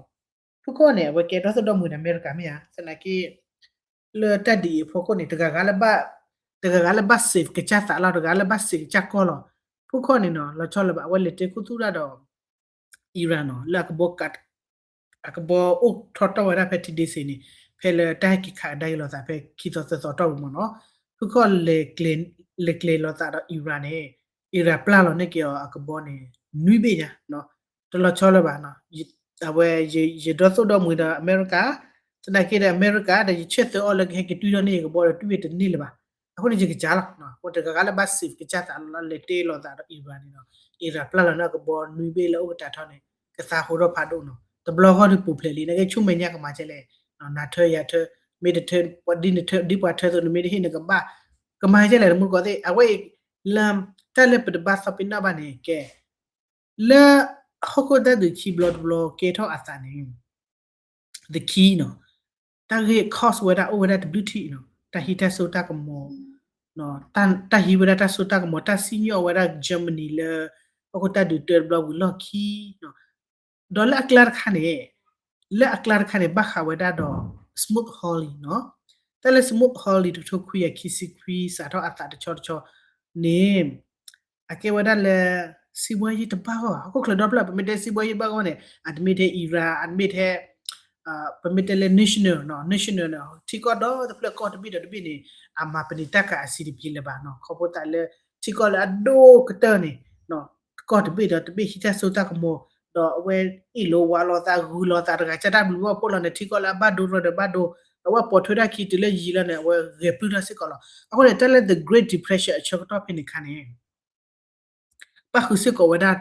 ဖုၣ်ခီၣ်န့ၣ် အဝဲကဲဒီသိၣ်ဒီမုာ်ဒီးအမဲရကၤမ့ၢ်ဧါ, သနာ်က့ လၢတၢ်ဒ်အံၤအဖီခိၣ်န့ၣ် တဂၤဂၤလၢဘၣ် တဂၤဂၤလၢဘၣ် safe ကစၢ်သးလီၤ တဂၤလၢဘၣ် safe ကစၢ်ကီၢ်လီၤ, ဖုၣ်ခီၣ်န့ၣ်နီၤ လီၤဆီလၢၤဘၣ် အဝဲလဲၤတဲခူသူၣ်တၢ်ဒီး Iran နီၤ လၢအကဘီ အကဘီအိၣ်ထီၣ်တီၢ်ဝဲဒၣ်ဖဲထံဒ့စ့န့ၣ် ဖဲလၢတၢ်ဟဲက့ၤခးကဒါက့ၤလိာ်သးဖဲခံသီသၢသီတီၢ်ပူၤမ့ၢ်နီၤ, ဖုၣ်ခီၣ် လဲၤကျဲၤလိာ်သးဒီး Iran န့ၣ် Iran ပျၢ်လီၤန့ၢ်က့ၤအီၤအကဘီန့ၣ် နွံဘ့ၣ်ညါ, တလီၤဆီလၢၤဘၣ်, အဝဲ ယဒီသိၣ်ဒီမုာ်ဒီးအမဲရကၤ, သနာ်က့ဒီးအမဲရကၤဒီး ယဆဲးသၢအီၤလၢကဟဲက့ၤတွံၢ်ထီၣ်န့ၢ်ယကဘီဒီးတွံၢ်ဝဲတန့ၢ်လၢၤဘၣ်, အဃိန့ၣ်ယကစၢ်လီၤ, အဃိတဂၤဂၤလၢဘၣ် safe ကစၢ်သးလီၤ လဲၤတဲလိာ်သးဒီး Iran န့ၣ်ဒီး Iran ပျၢ်လီၤန့ၢ်အကဘီနွံဘ့ၣ်လၢအိၣ်ကတၢၢ်ထီၣ်န့ၣ် ကသးဟိထီၣ်ဖးဒိၣ်နီၤ, တဘျီဃီဒီးပူၤဖျဲးလံ နကဲဆူမဲာ်ညါကမၤကဲလဲၣ်, နၤထၢယၤထၢ, မ့ၢ်တထၢ ဒ်နထၢ ဒ်ပှၤထၢသိး နမ့ၢ်တဟ့ၣ်နကဘၣ်, ကမၤကဲလဲၣ် တမူတကီၢ်သ့ၣ် အဝဲအံၤ လၢ တၢ်လၢပတဘၣ်သးပ့ၤနီၣ်ဘၣ်န့ၣ် ကဲ လၢ ဟီၣ်ခိၣ်တၢ်ဒုးခံဘျီတဘျီကဲထီၣ်အသးန့ၣ် the key နီၤ, တၢ်ဂ့ၢ် cause ဝဲဒၣ်အိၣ်ဝဲဒၣ်တဘျုးထံးနီၤ, တၢ်ဟံးတၢ်စိတၢ်ကမီၤ, တၢ်ဟံးဝဲဒၣ်တၢ်စိတၢ်ကမီၤ တၢ်စံၣ်ညီၣ်ဝဲဒၣ် Germany လၢ ဟီၣ်ခိၣ်တၢ်ဒုးတၢတဘျီဝံၤလီၢ်ခံနီၤ, ဒီးလၢအကျါတခါန့ၣ် လၢအကျါတခါန့ၣ် ဘၣ်ဃးဝဲဒၣ်ဒီး Smoot Hawley နီၤ, တၢ်လၢ Smoot Hawley တကထိခွံကယၤခံဆံခွံစးထီၣ်အသးတဆီတဆီန့ၣ် အကဲဝဲဒၣ်လၢ စံးဘှါယ့ၢ်တဘၣ်ဂီၢ်ဘၣ်, ဟီၣ်ခိၣ်ချၢဒီဖျၢၣ် ပမ့ၢ်တဲစံးဘှါယ့ၢ်တဘၣ်ဂီၢ်န့ၣ် အတမ့ၢ်ထဲ Iran အတမ့ၢ်ထဲ ပမ့ၢ်တဲလၢ national နီၤ national န့ၣ် ထံကီၢ်ဒီတဖျၢၣ်ကီၢ်တဘ့ၣ်ဒီးတဘ့ၣ်န့ၣ် အမၤပနံာ်တၢ်ကၤအဆံးတပျ့ၤလၢၤဘၣ်နီၤ, ခီဖျိသးလၢ ထံကီၢ်လၢအဒိၣ်ကတၢၢ်န့ၣ် ကီၢ်တဘ့ၣ်ဒီးတဘ့ၣ်ဟံးတၢ်စိတၢ်ကမီၤ ဒီးအဝဲအ့ၣ်လိာ်ဝးလိာ်သးဂုၤလိာ်သးတဂၤ ကၢ်တၢ်ဘျုးဘၣ်ဖှိၣ်လီၤန့ၣ် ထံကီၢ်လၢအဘၣ်ဒိရၢဒီးဘၣ်ဒိ, ဒီးအဝဲပိာ်ထွဲတၢ်ခံတုၤလၢယံာ်လီၤန့ၣ် အဝဲဂဲၤပျုၢ်ထီၣ်စ့ၢ်ကီးလီၤ. အဃိန့ၣ် တၢ်လၢ the Great Depression အဆၢကတီၢ်ဖဲန့ၣ်အခါန့ၣ် ပၣ်ဃုာ်စ့ၢ်ကီးဝဲဒၣ်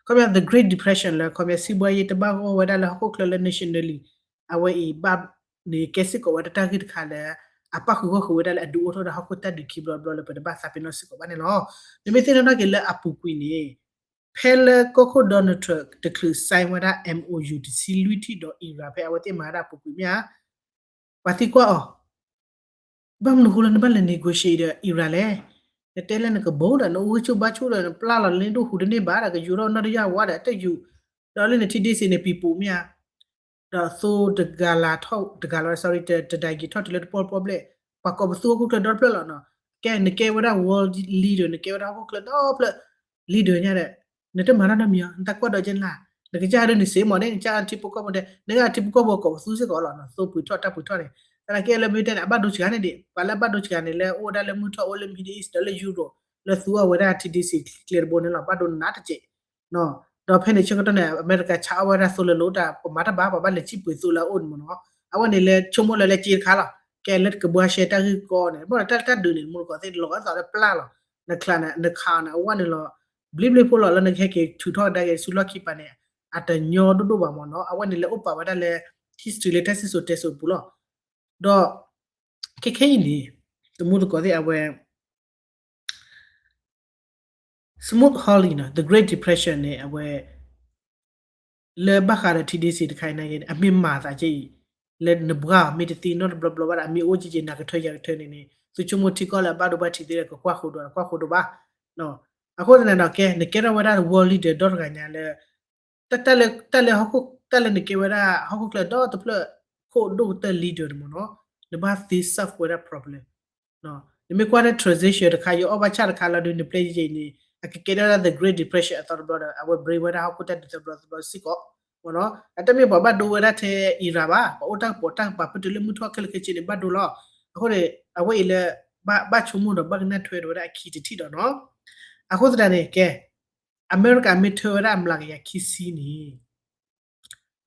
ခီပညီ the Great Depression လၢ ခီပညီ စံးဘှါယ့ၢ်တဘၣ်ဂီၢ်ဝဲဒၣ်လၢဟီၣ်ခိၣ်ချၢလၢ nationally အဝဲအံၤဘၣ်န့ၣ် ကဲစ့ၢ်ကီးဝဲဒၣ်တၢ်ဂ့ၢ်တခါလၢ အပၣ်ဃုာ်ဂီၢ်ဃုာ်ဝဲဒၣ်လၢအဒုးအိၣ်ထီၣ်ဝဲဒၣ်ဟီၣ်ခိၣ်တၢ်ဒုးခံဘျီတဘျီလၢပတဘၣ်သးပ့ၤနီၣ်စ့ၢ်ကီးဘၣ်န့ၣ်လီၤ. နမ့ၢ်သ့ၣ်နီၣ်ထီၣ်က့ၤလၢအပူၤကွံာ်န့ၣ် ဖဲလၢကီၢ်ခိၣ် Donald Trump တချုး sign ဝဲဒၣ် MOU တဆံလွံၢ်ထံၣ်ဒီး Iran ဖဲအဝဲသ့ၣ်မၤဝဲဒၣ်အပူၤကွံာ်မ့ၢ်ဧါ, ပှၤသံကွၢ်အီၤ ဘၣ်မနုၤဃိလၢနဘၣ်လဲၤ negotiate ဒီး Iran လဲၣ်, နတဲလၢနကဘိဒီး နအိၣ်ဂၢၢ်ဆိၣ်ဘါဆိၣ်ဒီး နပျၢ်လီၤလၢနဒိၣ်ဟူးတန့ၢ်ဘၣ်ဒီး ကယူၤထီၣ်နီၢ်တယၢ်ဝါဒီး တယူၤ, ဒီးလၢနထံဒ့စ့န့ၣ် ပံၤပူၤမ့ၢ်ဧါ, ဒီးသိတဂၤလၤထီၣ်တဂၤလီၤ sorry တဒၣ်က့ၤထီၣ်တုၤလၢတပီၢ်တပီၢ်ဘျဲၣ်, ပှၤကိးပသူဟီၣ်ခိၣ်ချၢဒီတဖျၢၣ်လီၤနီၤ, ကဲ နကဲဝဲဒၣ် world leader နကဲဝဲဒၣ်ဟီၣ်ခိၣ်ချၢဒီဖျၢၣ် leader ညါဒီး နတမၤတၢ်နီတမံၤဧါ, နတၢ်ကွၢ်ဒီးကဲနလၢ် နကစၢ်ဟဲဒုးနစ့မ့ၢ်န့ၣ် နကစၢ်ထံဖိကီၢ်ဖိတဲ နကထံဖိကီၢ်ဖိကိးပသူစ့ၢ်ကီးလီၤ သိပှ့ၤထီၣ်တၢ်ပှ့ၤထီၣ်န့ၣ် သနာ်က့လၢမ့ၢ်တဲန့ၣ် အဘၣ်ဒိစှၤန့ၣ်ဒံး ပှၤလၢအဘၣ်ဒိစှၤန့ၣ် လၢအိၣ်ဝဲဒၣ်လၢမုၢ်ထီၣ်အိၣ်လၢ Middle East ဒီးလၢ Europe လၢသူအီၣ်ဝဲဒၣ် T D C ကျဲတဘိန့ၣ်လီၤ ဘၣ်ဒိနးတက့ၢ် ဒီးဖဲန့ၣ်ဆၢကတီၢ်န့ၣ် အမဲရကၤဆါအီၣ်ဝဲဒၣ်သိလၢလိတၢ် ပမၤတၢ်ဘၣ် ပှၤဘၣ်လဲၤစံၣ်ပှ့ၤသိလၢအအိၣ်န့ၣ်မ့ၢ်နီၤ အဝဲန့ၣ်လဲၤဆိကမိၣ်လၢလဲၤစ့တခါလီၤ ကဲလၢကဘှါရှဲတၢ်ဂ့ၢ်ကီန့ၣ် ဘၣ်ဒီးတၢ်ဒုးန့ၣ် မူတကိးသ့ၣ်လီၤအသးလၢပျၢ်လီၤ နခးန့ၣ် နခးန့ၣ် အဝဲန့ၣ်လီၤ ဘျ့ဘျ့ဖိလီၤ လၢနကဟဲက့ၤထုးထီၣ်ကဒါက့ၤဆူလီၢ်ခံပၤန့ၣ် အတညီဒိၣ်ဒိၣ်ဘၣ်မ့ၢ်နီၤ အဝဲန့ၣ်လဲၤအိၣ်ပာ်ဝဲဒၣ်လၢ history လၢတၢ်စံၣ်စိၤတဲစိၤပူၤလီၤ ဒီး ခဲခဲအံၤန့ၣ် တမူတကိးသ့ၣ်အဝဲ Smoot Hawley နီၤ The Great Depression န့ၣ် အဝဲ လၢဘၣ်ဃးဒီး T D C တခါအံၤန့ၣ် အမ့ၢ်မၤသးကဲအံၤ လၢနဘှါအီၤမ့ၢ်တသ့နီတဘျီဘျီဘၣ်ဒီး အမ့ၢ်အိၣ်ကဲကဲနၤကထၢယၤကထၢန့ၣ်န့ၣ် သုဆိကမိၣ်ထံကီၢ်လၢအဘၣ်ဒိဘၣ်ထံးသ့ဒီး ကကွၢ်ဃိးဒီး ကွၢ်ဃိးဒိဘၣ် အဃိသတးန့ၣ်ဒီး ကဲ နကဲထီၣ်ဝဲဒၣ် world leader ဒီတဂၤညါလၢ တၢ်လၢ တၢ်လၢဟီၣ်ခိၣ် တၢ်လၢနကဲဝဲဒၣ် ဟီၣ်ခိၣ်ချၢဒီတဖျၢၣ် ခိၣ်ဒိၣ်ကတၢၢ် leader န့ၣ်မ့ၢ်နီၤ နဘၣ်သ့ solve ဝဲဒၣ် problem နမ့ၢ်ကွၢ်လၢ transition တခါ ယအီၣ်ဘၣ်ဆၣ်တခါလီၤဒုး နပျဲယဲအံၤန့ၣ် အကကဲထီၣ်ဝဲဒၣ် the Great Depression အသီတဘျီဒီး အဝဲ break ဝဲဒၣ်ဟီၣ်ခိၣ်တၢ်ဒုးသၢဘျီသၢဘျီစ့ၢ်ကီး မ့ၢ်နီၤ အတမ့ၢ်ပှၤဘၣ်ဒိဝဲဒၣ်ထဲ Iran ဘၣ် ပှၤအိၣ်တၢ်ကပီၤတၢ်ကပၤဖဲတုၤလၢမုၢ်ထီၣ်ခဲလၢာ်ခဲဆ့န့ၣ် ဘၣ်ဒိလီၤ အဃိန့ၣ် အဝဲအံၤလၢ ဘၣ် ဘၣ်ဆိကမိၣ်ဒီး ဘၣ်ကနၣ်ထွဲဒီးဝဲဒၣ်အခံတထံၣ်ဒီးနီၤ အဃိသတးန့ၣ် ကဲ အမဲရကၤမ့ၢ်ထၢဝဲဒၣ်အမျးကယၤခံဆံန့ၣ်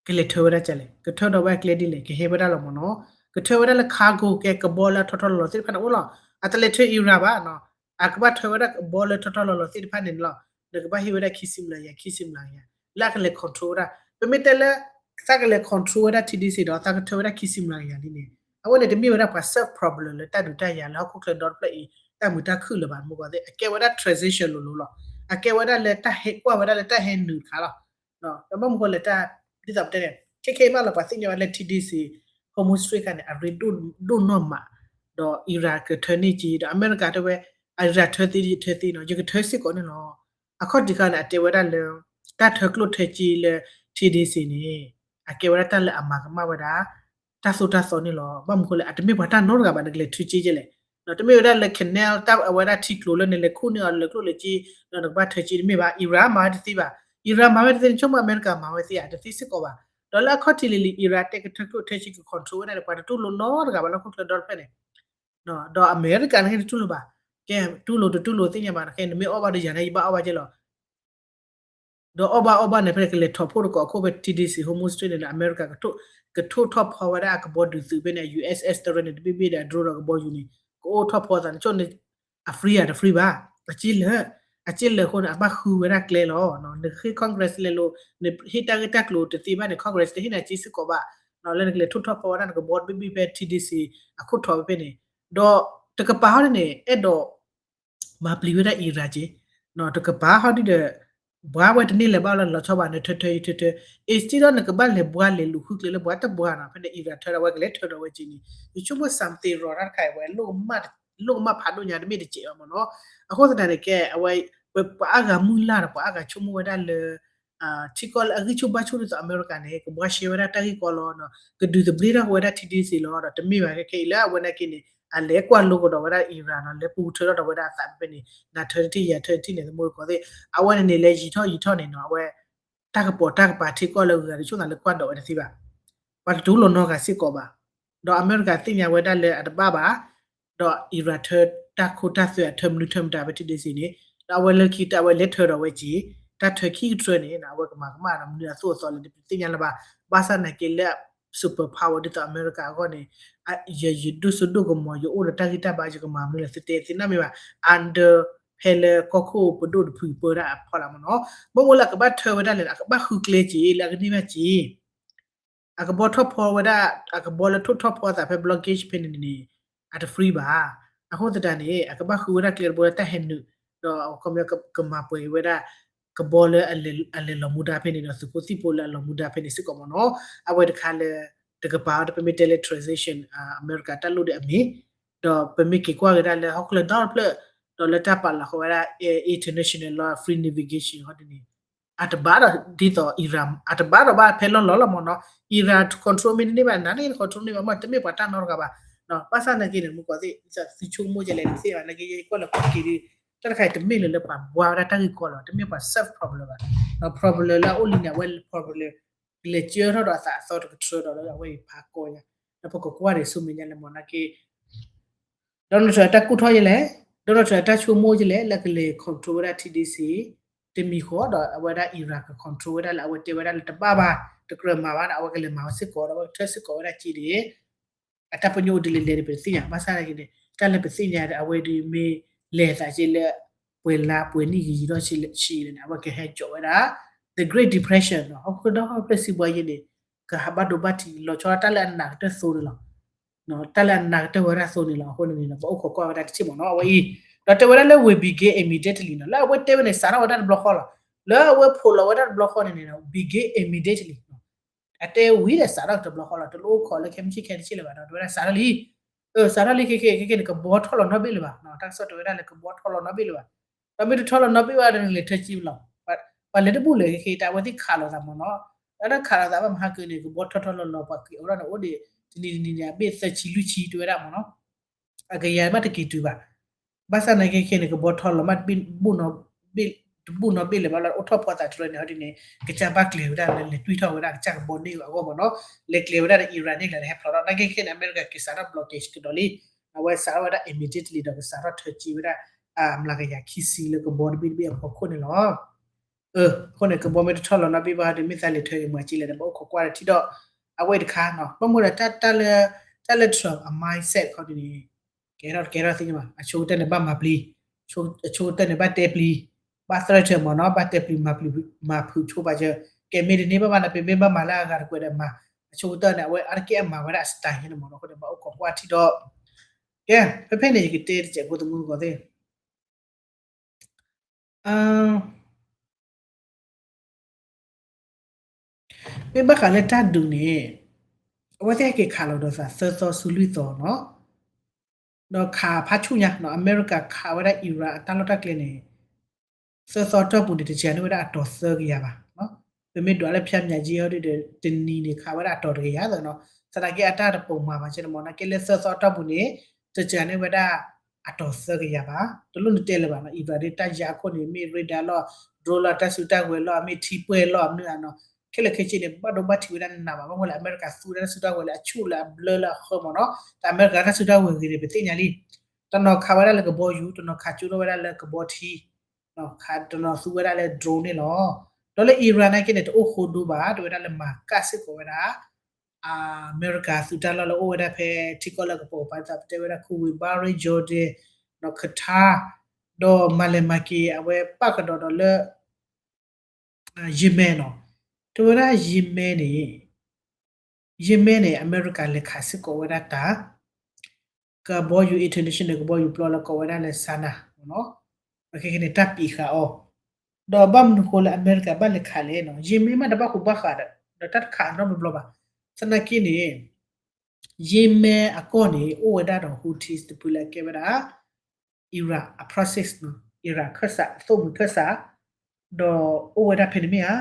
ကလဲၤထၢဝဲဒၣ်ကလဲၣ် ကထၢဒီးဝဲအကျဲဒ်လဲၣ် ကဟဲဝဲဒၣ်လီၤမ့ၢ်နီၤ ကထၢဝဲဒၣ်လၢ cargo ကဲကဘီလၢအထီထီလီၤလီၤသ့ၣ်တဖၣ်န့ၣ်အိၣ်လီၤ အတလဲၤထၢ Iran ဘၣ်နီၤ အကဘၣ်ထၢဝဲဒၣ်ကဘီလၢထီထီလီၤလီၤသ့ၣ်တဖၣ်န့ၣ်လီၤ နကဘၣ်ဟ့ၣ်ဝဲဒၣ်ခံဆံမျးကယၤ ခံဆံမျးကယၤ လၢအကလဲၤ control ဝဲဒၣ် ပမ့ၢ်တဲလၢ သးကလဲၤ control ဝဲဒၣ် T D C ဒီး သးကထၢဝဲဒၣ်ခံဆံမျးကယၤလံန့ၣ် အဝဲန့ၣ်တမ့ၢ်ဝဲဒၣ်ပှၤ solve problem လၢတၢ်ဒုးတၢ်ယၤလၢဟီၣ်ခိၣ်ချၢဒီတဖျၢၣ်အံၤ တၢ်မုာ်တၢ်ခုၣ်လၢၤဘၣ် မ့ၢ်ကီးသ့ၣ် အကဲဝဲဒၣ် transition လိၤလိၤလီၤ အကဲဝဲဒၣ်လၢတၢ်ဟဲကွၢ်ဝဲဒၣ်လၢတၢ်ဟဲနုာ်တခါလီၤ ဒီးဘၣ်မနုၤဃိလၢတၢ် ဒ်သိးပတဲန့ၣ် ခဲခဲအံၤမးလီၤ ပှၤသ့ၣ်ညါဝဲလၢ T D C Hormuz Strait ခါန့ၣ် အရ့ဒိၣ်နီၢ်မး ဒီး Iran ကထၢန့ၢ်က့ၤ ဒီးအမဲရကၤတဲဝဲ Iran ထၢသ့ထၢသ့နီၤ ယကထၢစ့ၢ်ကီးန့ၣ်လီၤ အခီၣ်ထံးခါန့ၣ် အတဲဝဲဒၣ်လၢ တၢ်ထၢကျိၣ်ထၢစ့လၢ T D C န့ၣ် အကဲဝဲဒၣ်တၢ်လၢအမၤကမၣ်ဝဲဒၣ် တၢ်သိၣ်တၢ်သီန့ၣ်လီၤ ဘၣ်မနုၤဃိလၢ အတမ့ၢ်ပှၤတၢ်နီတဂၤဘၣ် နကလဲၤထၢစ့ကဲလဲၣ် တမ့ၢ်ဝဲဒၣ်လၢ canal တၢ်အဝဲဒၣ်ထံကျိၤလၢနလဲၤခူၣ်န့ၢ်အီၤလၢကျိၣ်လၢစ့ ဒီးနကဘၣ်ထၢစ့တမ့ၢ်ဘၣ် Iran မၤဝဲတသ့ဘၣ် Iran မၤဝဲတသ့ နဆိကမိၣ်အမဲရကၤမၤဝဲသ့ဧါ တသ့စ့ၢ်ကီးဘၣ် ဒီးလၢအခီၣ်ထံးလံၤလံၤ Iran တဲကထၢကျိၣ်ထၢစ့က control ဝဲဒၣ်န့ၣ် ပှၤတတူၢ်လိာ်နီတဂၤဘၣ်လၢဟီၣ်ခိၣ်ချၢဒီတဖျၢၣ်န့ၣ် ဒီးအမဲရကၤန့ၣ်တတူၢ်လိာ်ဘၣ် ကဲ တူၢ်လိာ်တတူၢ်လိာ်သ့ၣ်ညါဘၣ် နမ့ၢ်အီၣ်ဘၣ်ဒီးယၤန့ၣ် ယဘၣ်အီၣ်ဘၣ်ကဲလီၤ ဒီးအီၣ်ဘၣ်အီၣ်ဘၣ်န့ၣ် ဖဲန့ၣ် ကလဲၤထီၣ်ဖှိၣ်တကိးခိၣ်ဖဲ T D C Hormuz Strait န့ၣ်ဒီး အမဲရကၤ ကထိၣ်ထီၣ်ဖီဝဲဒၣ်အကဘီဒုးသုးဖဲန့ၣ် U S S တရၢန့ၣ် တဘ့ၣ်ဘ့ၣ်ဒီး အ drone ဒီးကဘီယူၤန့ၣ် ကအိၣ်ထီၣ်ဖီသးန့ၣ် ဆိၣ်န့ၣ် အ free ဧါ တ free ဘၣ် အစ့လၢာ် အစ့လၢာ်အဃိန့ၣ် အဘၣ်ဃုဝဲဒၣ်ကျဲလီၤ နဃ့ Congress လဲၤလိၤ နဟ့ၣ်တၢ်ဂ့ၢ်တၢ်ကျိၤတသ့ဘၣ်န့ၣ် Congress တဟ့ၣ်နၤစ့စ့ၢ်ကီးဘၣ် လၢနကလဲၤထိၣ်ထီၣ်ဖီဝဲဒၣ်နကဘီတဘ့ၣ်ဘ့ၣ်ဖဲ T D C အခိၣ်ထီၣ်ဖဲန့ၣ် ဒီးတကပၤဟီဒ်န့ၣ် အဲၣ်ဒိး မၤပျံၤဝဲဒၣ် Iran က့ တကပၤဟီဒ်ဒီး ဘှါဝဲတန့ၢ်လၢၤဘၣ်လၢလီၤဆီဘၣ် နထၢထၢယထၢထၢ instead ဒီးနကဘၣ်လဲၤဘှါလဲၤလူၤဃုကျဲလၢဘှါတဘှါနီၤ ဖဲန့ၣ် Iran ထၢဒီးဝဲက့ၤန့ၣ် ယဆိကမိၣ် something wrong တၢ်တခါအံၤဝဲ လိၣ်ကမၣ်ဖးဒိၣ်ညါတမ့ၢ်တကဲးဘၣ်မ့ၢ်နီၤ အဃိသတးန့ၣ်ကဲ အဝဲ ပှၤအါဂၤမုၢ်လၢ်ဒီးပှၤအါဂၤဆိကမိၣ်ဝဲဒၣ်လၢ ထံကီၢ်လၢအဂံၢ်ဆူၣ်ဘါဆူၣ်ဒ်သိးအမဲရကၤန့ၣ် ကဘှါရှဲဝဲဒၣ်တၢ်ဂ့ၢ်ကီလီၤ ကဒုးသဘျ့ထီၣ်ဝဲဒၣ် T D C လီၤ ဒီးတမ့ၢ်ဘၣ်ခဲခဲအံၤလၢအဝဲနာ်က့န့ၣ် အလဲၤကွၢ်လိကဒီးဝဲဒၣ် Iran နီၤ လဲၤပူၤထၢထီၣ်ဒီးဝဲဒၣ်အသးဖဲဖဲန့ၣ် နၤထၢတထံၣ်ယၤထၢတထံၣ်န့ၣ် သမူတကိးသ့ၣ် အဝဲန့ၣ်န့ၣ် လဲၤယံာ်ထီၣ်ယံာ်ထီၣ်န့ၣ်နီၤ အဝဲ တၢ်ကပီၤတၢ်ကပၤထံကီၢ်လၢဂၤတဆိၣ်သးလၢကွၢ်ဒိးဝဲတသ့ဘၣ် ပှၤတတူၢ်လိာ်နီတဂၤစ့ၢ်ကီးဘၣ် ဒီးအမဲရကၤသ့ၣ်ညါဝဲဒၣ်လၢအတဘၣ်ဘၣ် ဒီး Iran ထၢတၢ်ခိတၢ်သွဲအထၢမနုၤထၢမတၤဖဲ T D C န့ၣ် ဒီးအဝဲလၢခံတၢ်အဝဲလဲၤထၢဒီးဝဲက့ၤ တၢ်ထၢခံကတြၢန့ၣ် အဝဲကမၤကမၣ်ဒီးမနုၤအသိးအသီလဲၣ် တသ့ၣ်ညါလၢၤဘၣ် ဘၣ်ဆၣ်နာ်က့လၢ superpower ဒ်သိးအမဲရကၤအဂီၢ်န့ၣ် ယ ယဒိၣ်စိဒိၣ်ကမီၤ ယအိၣ်ဒီးတၢ်ဂံၢ်တၢ်ဘါ ယကမၤမနုၤလဲၣ် သုတဲသ့နီတမံၤဘၣ် under ဖဲလၢကီၢ်ခိၣ်ပဒိၣ်တဖုပၢဒၣ်အဖီလာ်မ့ၢ်နီၤ ဘၣ်မနုၤလၢအကဘၣ်ထၢဝဲဒၣ်လဲၣ် အကဘၣ်ဃုကျဲက့ၤ လၢအကန့ၢ်ဘၣ်က့ၤ အကဘီထီၣ်ဖီဝဲဒၣ် အကဘီလၢထိၣ်ထီၣ်ဖီသးဖဲ blockade ဖဲန့ၣ်န့ၣ် အတ free ဘၣ်. အဃိသတးန့ၣ် အကဘၣ်ဃုဝဲဒၣ်ကျဲတဘိလၢတၢ်ဟဲနုာ် ဒီးအခီပညီကမၤပှဲၤက့ၤဝဲဒၣ် ကဘီလၢအလဲၤလီၤမူဒါဖဲန့ၣ်ဒီး သုးဖိသံၣ်ဖိလၢအလီၤမူဒါဖဲန့ၣ်စ့ၢ်ကီးမ့ၢ်နီၤ. အဝဲတခါလၢ တကပၤအံၤ ပမ့ၢ်တဲလၢ transition အမဲရကၤတၢ်လိၣ်ဒံးအမ့ၢ် ဒီးပမ့ၢ်က့ၤကွၢ်ကဒါလၢဟီၣ်ခိၣ်ချၢဒီတဖျၢၣ် ဒီးလၢတၢ်ပာ်လီၤဃီဝဲဒၣ် international law free navigation ဟီဒ်န့ၣ် အတဘၣ်ဒီးဒ်သိး Iran အတဘၣ်ဒီးဘၣ်ဖဲလီၢ်လီၢ်လီၤမ့ၢ်နီၤ. Iran control မ့ၢ်တန့ၢ်ဘၣ် နၤန့ၣ် control န့ၢ်ဘၣ် မ့ၢ်တမ့ၢ်ပှၤတၢ်နီတဂၤဘၣ်. ဘၣ်ဆၣ်နာ်က့န့ၣ် မုၢ်ကီၢ်သ့ၣ် သုဆိကမိၣ်ကလဲၣ်တသ့ဘၣ် နာ်က့ယကွၢ်လၢကီၢ်က့ၤဒ် တၢ်တခါအံၤတမ့ၢ်လၢၤလၢပှၤဘှါဝဲဒၣ်တၢ်ဂ့ၢ်ကီလၢၤဘၣ်, တမ့ၢ်ပှၤ solve problem ဘၣ်, ဒီး problem လၢအအိၣ်လံန့ၣ် အဝဲ problem ကလဲၤကၢထီၣ်ဒီးအသးအသီတကထြၢဒီးလၢအဝဲအံၤဖးကီညါ, ဒီးပကကွၢ်န့ၣ်ဆူမဲာ်ညါလၢမ့ၢ်နာ်က့ Donald Trump အတၢ်ကူၣ်ထီၣ်ယဲလဲၣ်, Donald Trump အတၢ်ဆိကမိၣ်ယဲလဲၣ် လၢကလဲၤ control ဝဲဒၣ် ထံဒ့စ့ တမံၤဃီဒီးအဝဲဒၣ် Iran က control ဝဲဒၣ်လၢအဝဲတဲဝဲဒၣ်လၢတဘၣ်ဘၣ် တကြၢးမၤဘၣ်ဒီး အဝဲကလဲၤမၤဝဲစ့ၢ်ကီးဒီး အဝဲကထၢစ့ၢ်ကီးဝဲဒၣ်က့န့ၣ် အတၢ်ပညိၣ်အိၣ်ဒ်လဲၣ်လဲၣ်န့ၣ် ပတသ့ၣ်ညါ, ဘၣ်ဆၣ်သနာ်က့န့ၣ် တၢ်လၢပသ့ၣ်ညါဒီး အဝဲဒုးမ့ၢ်လဲၤသးက့လၢ ပှဲၤလါပှဲၤနံၣ်ကယံာ်ထီၣ်ဆံလၢဆံန့ၣ် အဝဲကဟဲစိာ်ဝဲဒၣ် the Great Depression လီၤ. ဟီၣ်ခိၣ်ဒီဖျၢၣ်စံးဘှါယဲန့ၣ် ကဟးဘၣ်ဒိဘၣ်ထံးလီၤဆီဒၣ်တၢ်လၢအနးကတၢၢ်သိန့ၣ်လီၤ. တၢ်လၢအနးကတၢၢ်ဝဲဒၣ်သိန့ၣ်လီၤ. အဃိန့ၣ်န့ၣ် ပအိၣ်ခိးကွၢ်ဝဲဒၣ်တထံၣ်မ့ၢ်နီၤ အဝဲအံၤ, ဒီးတဲဝဲဒၣ်လၢ will begin immediately နီၤ, လၢအဝဲတဲဝဲန့ၣ် စးထီၣ်ဝဲဒၣ်တဘျီဃီလီၤ. လၢအဝဲဖိးလီၤဝဲဒၣ်တဘျီဃီန့ၣ်န့ၣ် begin immediately အတဲဝံၤဒီးစးထီၣ်တဘျီဃီလီၤ. တလိၣ်အိၣ်ခိးလၢခဲမုၢ်ဆ့ၣ်ခဲတဆံလၢၤဘၣ်ဒီး တဲဝဲဒၣ်စးထီၣ်လံ, စးထီၣ်လံ ခဲခဲခဲခဲန့ၣ် ကဘီထီၣ်လီၤနီတဘ့ၣ်လၢၤဘၣ်, တၢ်ကစီၣ်တဲဝဲဒၣ်လၢကဘီထီၣ်လီၤနီတဘ့ၣ်လၢၤဘၣ်. ဒီးမ့ၢ်တထီၣ်လီၤနီတဘ့ၣ်ဘၣ်ဒီး နလဲၤထၢကံလီၤ. ပှၤလဲၤတဘူၣ်လဲၤခဲခဲ တၢ်အဝဲသ့ၣ်ခးလိာ်သးမ့ၢ်နီၤ, တၢ်ခးလိာ်သးဘၣ်မဟါကၢန့ၣ် ကဘီထီၣ်ထီၣ်လီၤလီၤ ပှၤက့ၤအိၣ်ဒီးန့ၣ် အိၣ်ဒံး တနံၤတနံၤန့ၣ် အဘ့ၣ်သၢဆံလွံၢ်ဆံတဲဝဲဒၣ်မ့ၢ်နီၤ, အကယၤမ့ၢ်တက့ၤတုၤဘၣ်. ဘၣ်ဆၣ်သနာ်က့ခဲန့ၣ် ကဘီထီၣ်လီၤမး တဘူၣ်နီတဘ့ၣ်လၢၤဘၣ်လီၤ အိၣ်ထီၣ်ဖီသးတြၢန့ၣ် ဟီဒ်န့ၣ် ကစၢ်ဘၣ်ကျဲၤဝဲဒၣ်လၢလဲၤတွံၢ်ထီၣ်ဝဲဒၣ်ကစၢ်ကဘီန့ၢ်အဂီၢ်မ့ၢ်နီၤ, လဲၤကျဲၤဝဲဒၣ်ဒီး Iran န့ၣ်ကျါဒီးဟဲဖျိးထီၣ် သနာ်က့ခဲန့ၣ် အမဲရကၤက့ၤစးထီၣ် blockade ကဒီးလံ, အဝဲစးထီၣ်ဝဲဒၣ် immediately ဒီးကစးထီၣ်ထၢကံဝဲဒၣ် အမျးကယၤခံဆံလၢကဘီတဘ့ၣ်တဘ့ၣ်အဖီခိၣ်န့ၣ်လီၤ. အဃိန့ၣ် ကဘီမ့ၢ်တထီၣ်လီၤနီတဘ့ၣ်ဘၣ်ဒီး မ့ၢ်သးလဲၤထၢက့ၤမၤက့လဲၣ်ဒီး ဘၣ်အိၣ်ခိးကွၢ်ဒီးထံၣ်ဒီး အဝဲတခါနီၤ ဘၣ်မနုၤဒီး တၢ်လၢ Trump အ mindset ခီဒ်န့ၣ် ကဲထီၣ်တကဲထီၣ်သ့ၣ်ညါဘၣ်, အဆိကတၢၢ်န့ၣ် ဘၣ်မၤပျံၤ, အဆိကတၢၢ်န့ၣ် ဘၣ်တဲပျံၤ, ဘၣ်သရၣ်ထၢၣ်မ့ၢ်နီၤ ဘၣ်တဲပျံၤ မၤပျံၤ မၤဖုးဆိပာ်စၢၤ, ကဲမ့ၢ်တန့ၢ်ဘၣ်ဘၣ်န့ၣ် ပမ့ၢ်ဘၣ်မၤလၢအဂၤတကွဲးဒီးမၤ, အဆိကတၢၢ်န့ၣ် အဝဲအါတက့ၢ်အမၤဝဲဒၣ်အ style န့ၣ်မ့ၢ်နီၤ အဃိန့ၣ် ဘၣ်အိၣ်ခိးကွၢ်ထံၣ်ဒီး ကဲ ဖဲဖဲန့ၣ် ယကတဲတစဲးဖိသမူသကိးသ့ၣ် မ့ၢ်ဘၣ်ဃးလၢတၢ်ဒုးန့ၣ် အဝဲသ့ၣ်ဟဲက့ၤခးလီၤဒီးသး သၢသီဆူလွံၢ်သီနီၤ, ဒီးခးဖးဆူၣ်ညါနီၤ အမဲရကၤခးဝဲဒၣ် Iran အတၢ်လီၢ်တၢ်ကျဲန့ၣ် သၢသီတီၢ်ပူၤန့ၣ် တစှၤန့ၢ်ဝဲဒၣ်အတီၤသၢကယၤဘၣ်. ပမ့ၢ်ဒွးလၢဖၠါမၠးကၠံဟီဒ်ဒီး တနံၤန့ၣ်ခးဝဲဒၣ်အတီၤတကယၤသၢနီၤ, သနာ်က့အတၢ်တပိာ်မၤဘၣ်ကဲန့ၣ်မ့ၢ်နီၤ ကဲလၢသၢသီတီၢ်ပူၤန့ၣ် တစှၤန့ၢ်ဝဲဒၣ်အတီၤသၢကယၤဘၣ်. တလိၣ်နတဲလၢၤဘၣ်နီၤ Iran ဒ်တၢ်ယါခိၣ်န့ၣ် မ့ၢ် radar လီၤ drone လီၤ တၢ်စုတၢ်ဝဲၤလီၤ မ့ၢ်ထံပှဲၤလီၤ မနုၤဧါနီၤ ခဲလၢာ်ခဲဆ့န့ၣ် ဘၣ်ဒိဘၣ်ထံးဝဲဒၣ်နးဘၣ် ဘၣ်မနုၤလၢအမဲရကၤသူဝဲဒၣ်တၢ်စုတၢ်ဝဲၤလၢအဆူၣ်လၢအဘျၢလၢအ ဃၢမ့ၢ်နီၤ, တၢ်အမဲရကၤတၢ်စုတၢ်ဝဲၤဂ့ၤန့ၣ် ပသ့ၣ်ညါလံ. တနီၤခးဝဲဒၣ်လၢကဘီယူၤ တနီၤခးကၠိထီၣ်ဝဲဒၣ်လၢကဘီထံ, တနီၤသူဝဲဒၣ်လၢ drone န့ၣ်လီၤ. ဒီးလၢ Iran နာ်က့န့ၣ် တအိၣ်ဃိဒိဘၣ် တဲဝဲဒၣ်လၢမၤကၣ်စ့ၢ်ကီးဝဲဒၣ် အမဲရကၤသုးတၢ်လီၢ်လၢအိၣ်ဝဲဒၣ်ဖဲထံကီၢ်လၢကပိာ်ကပၤ ဒ်သိးပတဲဝဲဒၣ် Kuwait, Bahrain, Jordan, Qatar, ဒီးမၤလဲၤမၤက့ၤအဝဲပာ်ကဒီးဒီးလၢ Yemen နီၤ, တဲဝဲဒၣ် Yemen န့ၣ် Yemen န့ၣ် အမဲရကၤလဲၤခးစ့ၢ်ကီးဝဲဒၣ်တၢ် ကဘီယူၤ international ကဘီယူၤပျီလၢကိးဝဲဒၣ်လၢ Sana မ့ၢ်နီၤ, ခဲခဲန့ၣ် တၢ်ပံးဃာ်အီၤ, ဒီးဘၣ်မနုၤဃိလၢအမဲရကၤဘၣ်လဲၤခးလဲၣ်နီၤ, Yemen မ့ၢ်တဘၣ်ဃူဘၣ်ဃးဒီး ဒီးတၢ်တခးအနီတဘျီဘၣ်, သနာ်က့န့ၣ် Yemen အကီၢ်န့ၣ် အိၣ်ဝဲဒၣ်ဒီး Houthis တဖုလၢအကဲဝဲဒၣ် Iran အ proxy နီၤ, Iran ခၢၣ်စး အသိၣ်မှံၤခၢၣ်စး, ဒီးအိၣ်ဝဲဒၣ်ဖဲန့ၣ်မ့ၢ်ဧါ,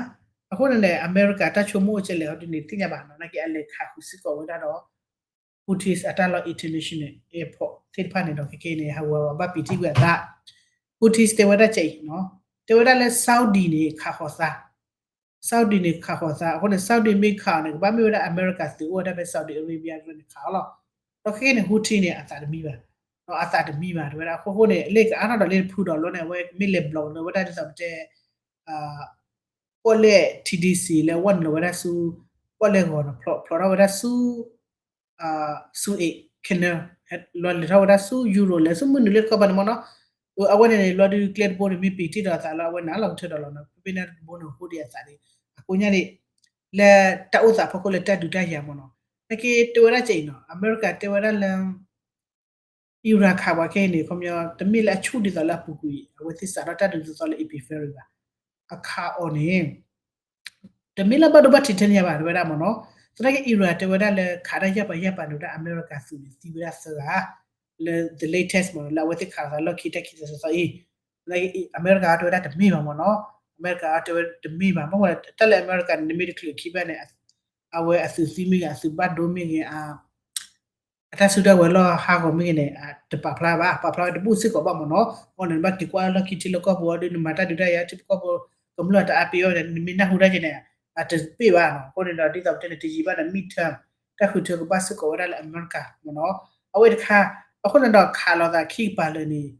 အဃိန့ၣ်န့ၣ် အမဲရကၤတၢ်ဆိကမိၣ်အိၣ်ကဲလဲၣ် ဟီဒ်န့ၣ် သ့ၣ်ညါဘၣ်နီၤ, သနာ်က့အလဲၤခးဃုာ်စ့ၢ်ကီးဝဲဒၣ်ဒီး Houthis အတၢ်လီၢ် international airport သ့ၣ်တဖၣ်န့ၣ်ဒီး ခဲခဲအံၤန့ၣ် ဟးဝဲဝဲဘၣ်ပံာ်တံၢ်ကွံာ်အသး, Houthis တဲဝဲဒၣ်ကအံၤနီၤ, တဲဝဲဒၣ်လၢ Saudi န့ၣ် ခးဃီၤသး Saudi န့ၣ် ခးဃီၤသး အဃိန့ၣ် Saudi မ့ၢ်ခးအီၤန့ၣ် ကဘၣ်မ့ၢ်ဝဲဒၣ်အမဲရကၤသုးအိၣ်ဝဲဒၣ်ဖဲ Saudi Arabia န့ၣ်ခးအီၤလီၤ, ဒီးခဲခဲန့ၣ် Houthi န့ၣ် အသးတမံဘၣ်, အသးတမံဘၣ် တဲဝဲဒၣ် အဃိဃိန့ၣ် လၢကအါထီၣ်ဒီးလၢတဖုဒီးလီၤန့ၣ် အဝဲမ့ၢ်လဲၤ block န့ၣ် ဝဲဒၣ်ဒ်သိးပတဲ ပီၣ်လဲၣ် ထံဒ့စ့ လၢအဝဲနုာ်လီၤဝဲဒၣ်ဆူ ပီၣ်လဲၣ်ဂီၤဒီး ဖျိးထီၣ်ဝဲဒၣ်ဆူ ဆူ Suez Canal လီၤလဲၤထီၣ်ဝဲဒၣ်ဆူ Europe လဲၤဆူမုၢ်နုာ်လၢတခီပၤန့ၣ်မ့ၢ်နီၤ, အဝဲန့ၣ်န့ၣ် လီၤဒုးကျဲတဘိန့ၣ် မ့ၢ်ပံာ်တံၢ်ဒီးအသးလီၤ အဝဲနးလီၤကထၢဒီးလီၤနီၤ, ဖဲဖဲန့ၣ်တဘိန့ၣ် ဟူဒံးအသးန့ၣ် အဃိညါန့ၣ် လၢတၢ်အိၣ်သးဖီခိၣ်လၢတၢ်ဒုးတၢ်ယၤမ့ၢ်နီၤ, နာ်က့တဲဝဲဒၣ်ကအံၤနီၤ အမဲရကၤတဲဝဲဒၣ်လၢ Iran ခးပှၤခဲအံၤန့ၣ် ခီပညီ တမ့ၢ်လၢအဆူၣ်ဒ်သိးလၢအပူၤကွံာ် အဝဲသ့ၣ်စးထီၣ်တၢ်ဒုးသီသီလၢ April February ဘၣ်, အခးအီၤန့ၣ် တမ့ၢ်လၢဘၣ်ဒိဘၣ်ထံးထဲန့ၣ်ညါဘၣ် တဲဝဲဒၣ်မ့ၢ်နီၤ, သနာ်က့ Iran တဲဝဲဒၣ်လၢခးတၢ်ယၢ်ပၤယၢ်ပၤန့ၣ်ဝဲဒၣ် အမဲရကၤသုးန့ၣ် သံဝဲဒၣ်သၢဂၤ လၢ the latest မ့ၢ်နီၤ လၢအဝဲသ့ၣ်ခးသးလီၢ်ခံတၢ်ခံသီသီအံၤ, အမဲရကၤတဲဝဲဒၣ်တမ့ၢ်ဘၣ်မ့ၢ်နီၤ, အမဲရကၤတဲဝဲတမ့ၢ်ဘၣ် မ့ၢ်ဝဲ တၢ်လၢအမဲရကၤန့ၣ် နမ့ၢ်တချုးခံဘၣ်န့ၣ် အဝဲအသုးသံမ့ၢ်ဂ့ၤ အသုးဘၣ်ဒိမ့ၢ်ဂ့ၤ အ အတၢ်စုတၢ်ဝဲၤလီၢ်ဟးဂီၤမ့ၢ်ဂ့ၤန့ၣ် တပာ်ဖျါဘၣ်, ပာ်ဖျါဝဲတဘူၣ်စ့ၢ်ကီးဘၣ်မ့ၢ်နီၤ. အဃိန့ၣ် နဘၣ်က့ၤကွၢ်လၢလီၢ်ခံထံလၢကီၢ်ပူၤအီၤဒီး နမၤတၢ်ဒုးတၢ်ယၤ ထံဖိကီၢ်ဖိကမျၢၢ်တအါပ့ၤအီၤန့ၣ် နမ့ၢ်နၢ်ဟူတၢ်က့ၤန့ၣ် အတပ့ၢ်ဘၣ်နီၤ. အဃိန့ၣ်ဒီး ဒ်သိးပတဲန့ၣ် တယံာ်ဘၣ်ဒီး midterm တၢ်ဃုထၢကဘၣ်စ့ၢ်ကီးဝဲဒၣ်လၢအမဲရကၤမ့ၢ်နီၤ. အဝဲတခါ အဃိန့ၣ်ဒီးခးလိာ်သးခံကပၤလၢာ်န့ၣ်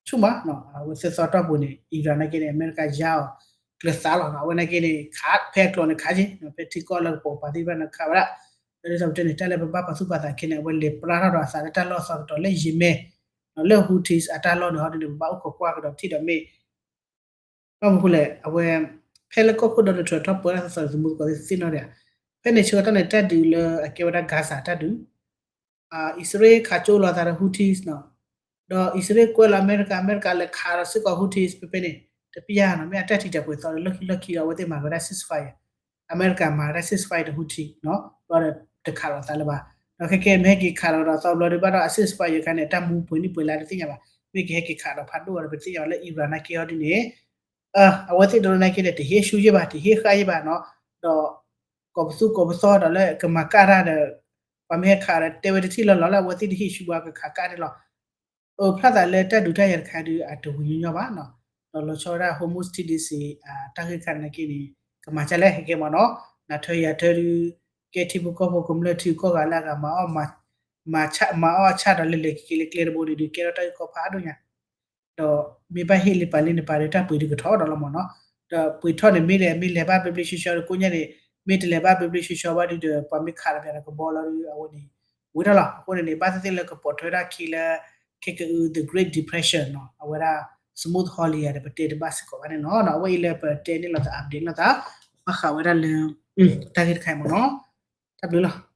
ဆူၣ်မးနီၤ. အဝဲသၢသီတီၢ်ပူၤန့ၣ် Iran နာ်က့န့ၣ် အမဲရကၤယါအီၤ ကျၢၤသးလီၤနီၤ. အဝဲနာ်က့န့ၣ် ခးဖဲအကျိၤန့ၣ်ခးက့ ဖဲထံကီၢ်လၢကပိာ်ကပၤသ့ၣ်တဖၣ်န့ၣ်ခးဝဲဒၣ်. ဒီးဒ်သိးပတဲန့ၣ် တၢ်လၢပဘၣ်ပာ်သူၣ်ပာ်သးခဲန့ၣ် အဝဲလဲၤပျၢ်ထီၣ်ဒီးအသးလၢတၢ်လီၢ်အသီတတီၤလၢယံၤမဲ လၢ Houthis အတၢ်လီၢ်န့ၣ်ဟီဒ်န့ၣ် ပဘၣ်အိၣ်ခိးကွၢ်ကဒီးထံၣ်ဒီးမ့ၢ် ဘၣ်မနုၤဃိလဲၣ် အဝဲ ဖဲလၢကီၢ်ခိၣ် Donald Trump ထီၣ်ပၢဒၣ်သီသီသမူသကိးသ့ၣ်သ့ၣ်နီၣ်ဒံးဧါ, ဖဲန့ၣ်ဆၢကတီၢ်န့ၣ် တၢ်ဒုးလၢအကဲဝဲဒၣ် Gaza တၢ်ဒုး အံၣ်စရ့လးခးကၠိလိာ်သးဒီး Houthis နီၤ, ဒီးအံၣ်စရ့လးကွဲလီၤအမဲရကၤ, အမဲရကၤလဲၤခးဒီးစ့ၢ်ကီး Houthis ဖဲဖဲန့ၣ် တပျၢ်နီၤ, မ့ၢ်အတၢ်ထံၣ်တၢ်ပှဲၤသီဒီး လီၢ်ခံလီၢ်ခံဒီး အဝဲသ့ၣ်မၤဝဲဒၣ် ceasefire, အမဲရကၤမၤဝဲဒၣ် ceasefire ဒီး Houthi နီၤ, ဘျီဒီးတခးလိာ်သးလၢၤဘၣ်, ဒီးခဲကဲမ့ၢ်ဟဲက့ၤခးလိာ်ဒီးသီဘျီဒီး ဘၣ်ဒီးအ ceasefire အခါန့ၣ် အတၢ်မူပှဲၤနံၣ်ပှဲၤလါတသ့ၣ်ညါဘၣ်, မ့ၢ်ကဟဲက့ၤခးဒီးဖးဒိၣ်အီၤဒီး ပတသ့ၣ်ညါဘၣ်လၢ Iran နာ်က့ဟီဒ်န့ၣ် အဝဲသ့ၣ်တရူၢ်နာ်က့ဒီး တဟ့ၣ်ဆူၣ်ယဲၢ်ဘၣ်, တဟ့ၣ်ဃာ်ယဲၢ်ဘၣ်နီၤ, ဒီး ကိးပသူကိးပသီဒီးလၢကမၤကၣ်တၢ်ဒီး ပှၤမ့ၢ်ဟဲခးဒီးတဲဝဲတထံၣ်လီၤလီၤလၢအဝဲသ့ၣ်တဟ့ၣ်ဆူၣ်ဘၣ်ကခးကၣ်န့ၣ်လီၤ. အဖျါသးလၢတၢ်ဒုးတၢ်ယၤတခါဒုး အတဝံၤညီညီဘၣ်နီၤ, ဒီးလီၤဆီဝဲဒၣ် Hormuz ထံဒ့စ့ တၢ်ဂ့ၢ်တခါနာ်က့န့ၣ် ကမၤကၢ်လဲၣ်ဟဲကဲမ့ၢ်နီၤ, နၤထၢယၤထၢဒုး ကဲထံဖိကီၢ်ဖိကမျၢၢ်ထံကီၢ်ဂၤလၢအဂၤ မၤအီၣ်ဆၣ်ဒီးလဲၤလဲၤက့ၤက့ၤလၢကျဲတဘိန့ၣ်ဒုး ကဲထီၣ်တၢ်ဂ့ၢ်ကီဖးဒိၣ်ညါ ဒီးမ့ၢ်ဘၣ်ဟ့ၣ်လံပာ်လံန့ၣ် ပာ်ဒီးတၢ်ပှ့ၤဒုးကထီၣ်ဒီးလီၤမ့ၢ်နီၤ, ဒီးပှ့ၤထီၣ်န့ၣ် မ့ၢ်လဲၤ မ့ၢ်လဲၤဘၣ်ဘျ့ဘျ့ဆှီဆှီဒီးကိညါန့ၣ်, မ့ၢ်တလဲၤဘၣ်ဘျ့ဘျ့ဆှီဆှီဘၣ်ဒုးဒီး ပှၤမ့ၢ်ခးဒီးပှၤဒီးကဘီလီၤဒုး အဝဲန့ၣ် ဝံၤထီၣ်လီၤ. အဃိန့ၣ်န့ၣ် ဘၣ်သ့ၣ်သ့ၣ်လၢကပိာ်ထွဲဒၣ်ခံလၢ ခဲကအု the Great Depression နီၤ, အဝဲဒၣ် smooth holiday ဒီးပတဲတဘၣ်စ့ၢ်ကီးဘၣ်န့ၣ်လီၤ. အဝဲအံၤလၢပတဲန့ၣ်လိာ်သး update လိာ်သး ဘၣ်ဃးဝဲဒၣ်လၢ တၢ်ဂ့ၢ်တခါအံၤမ့ၢ်နီၤ, တၢ်ဘျုးလီၤ.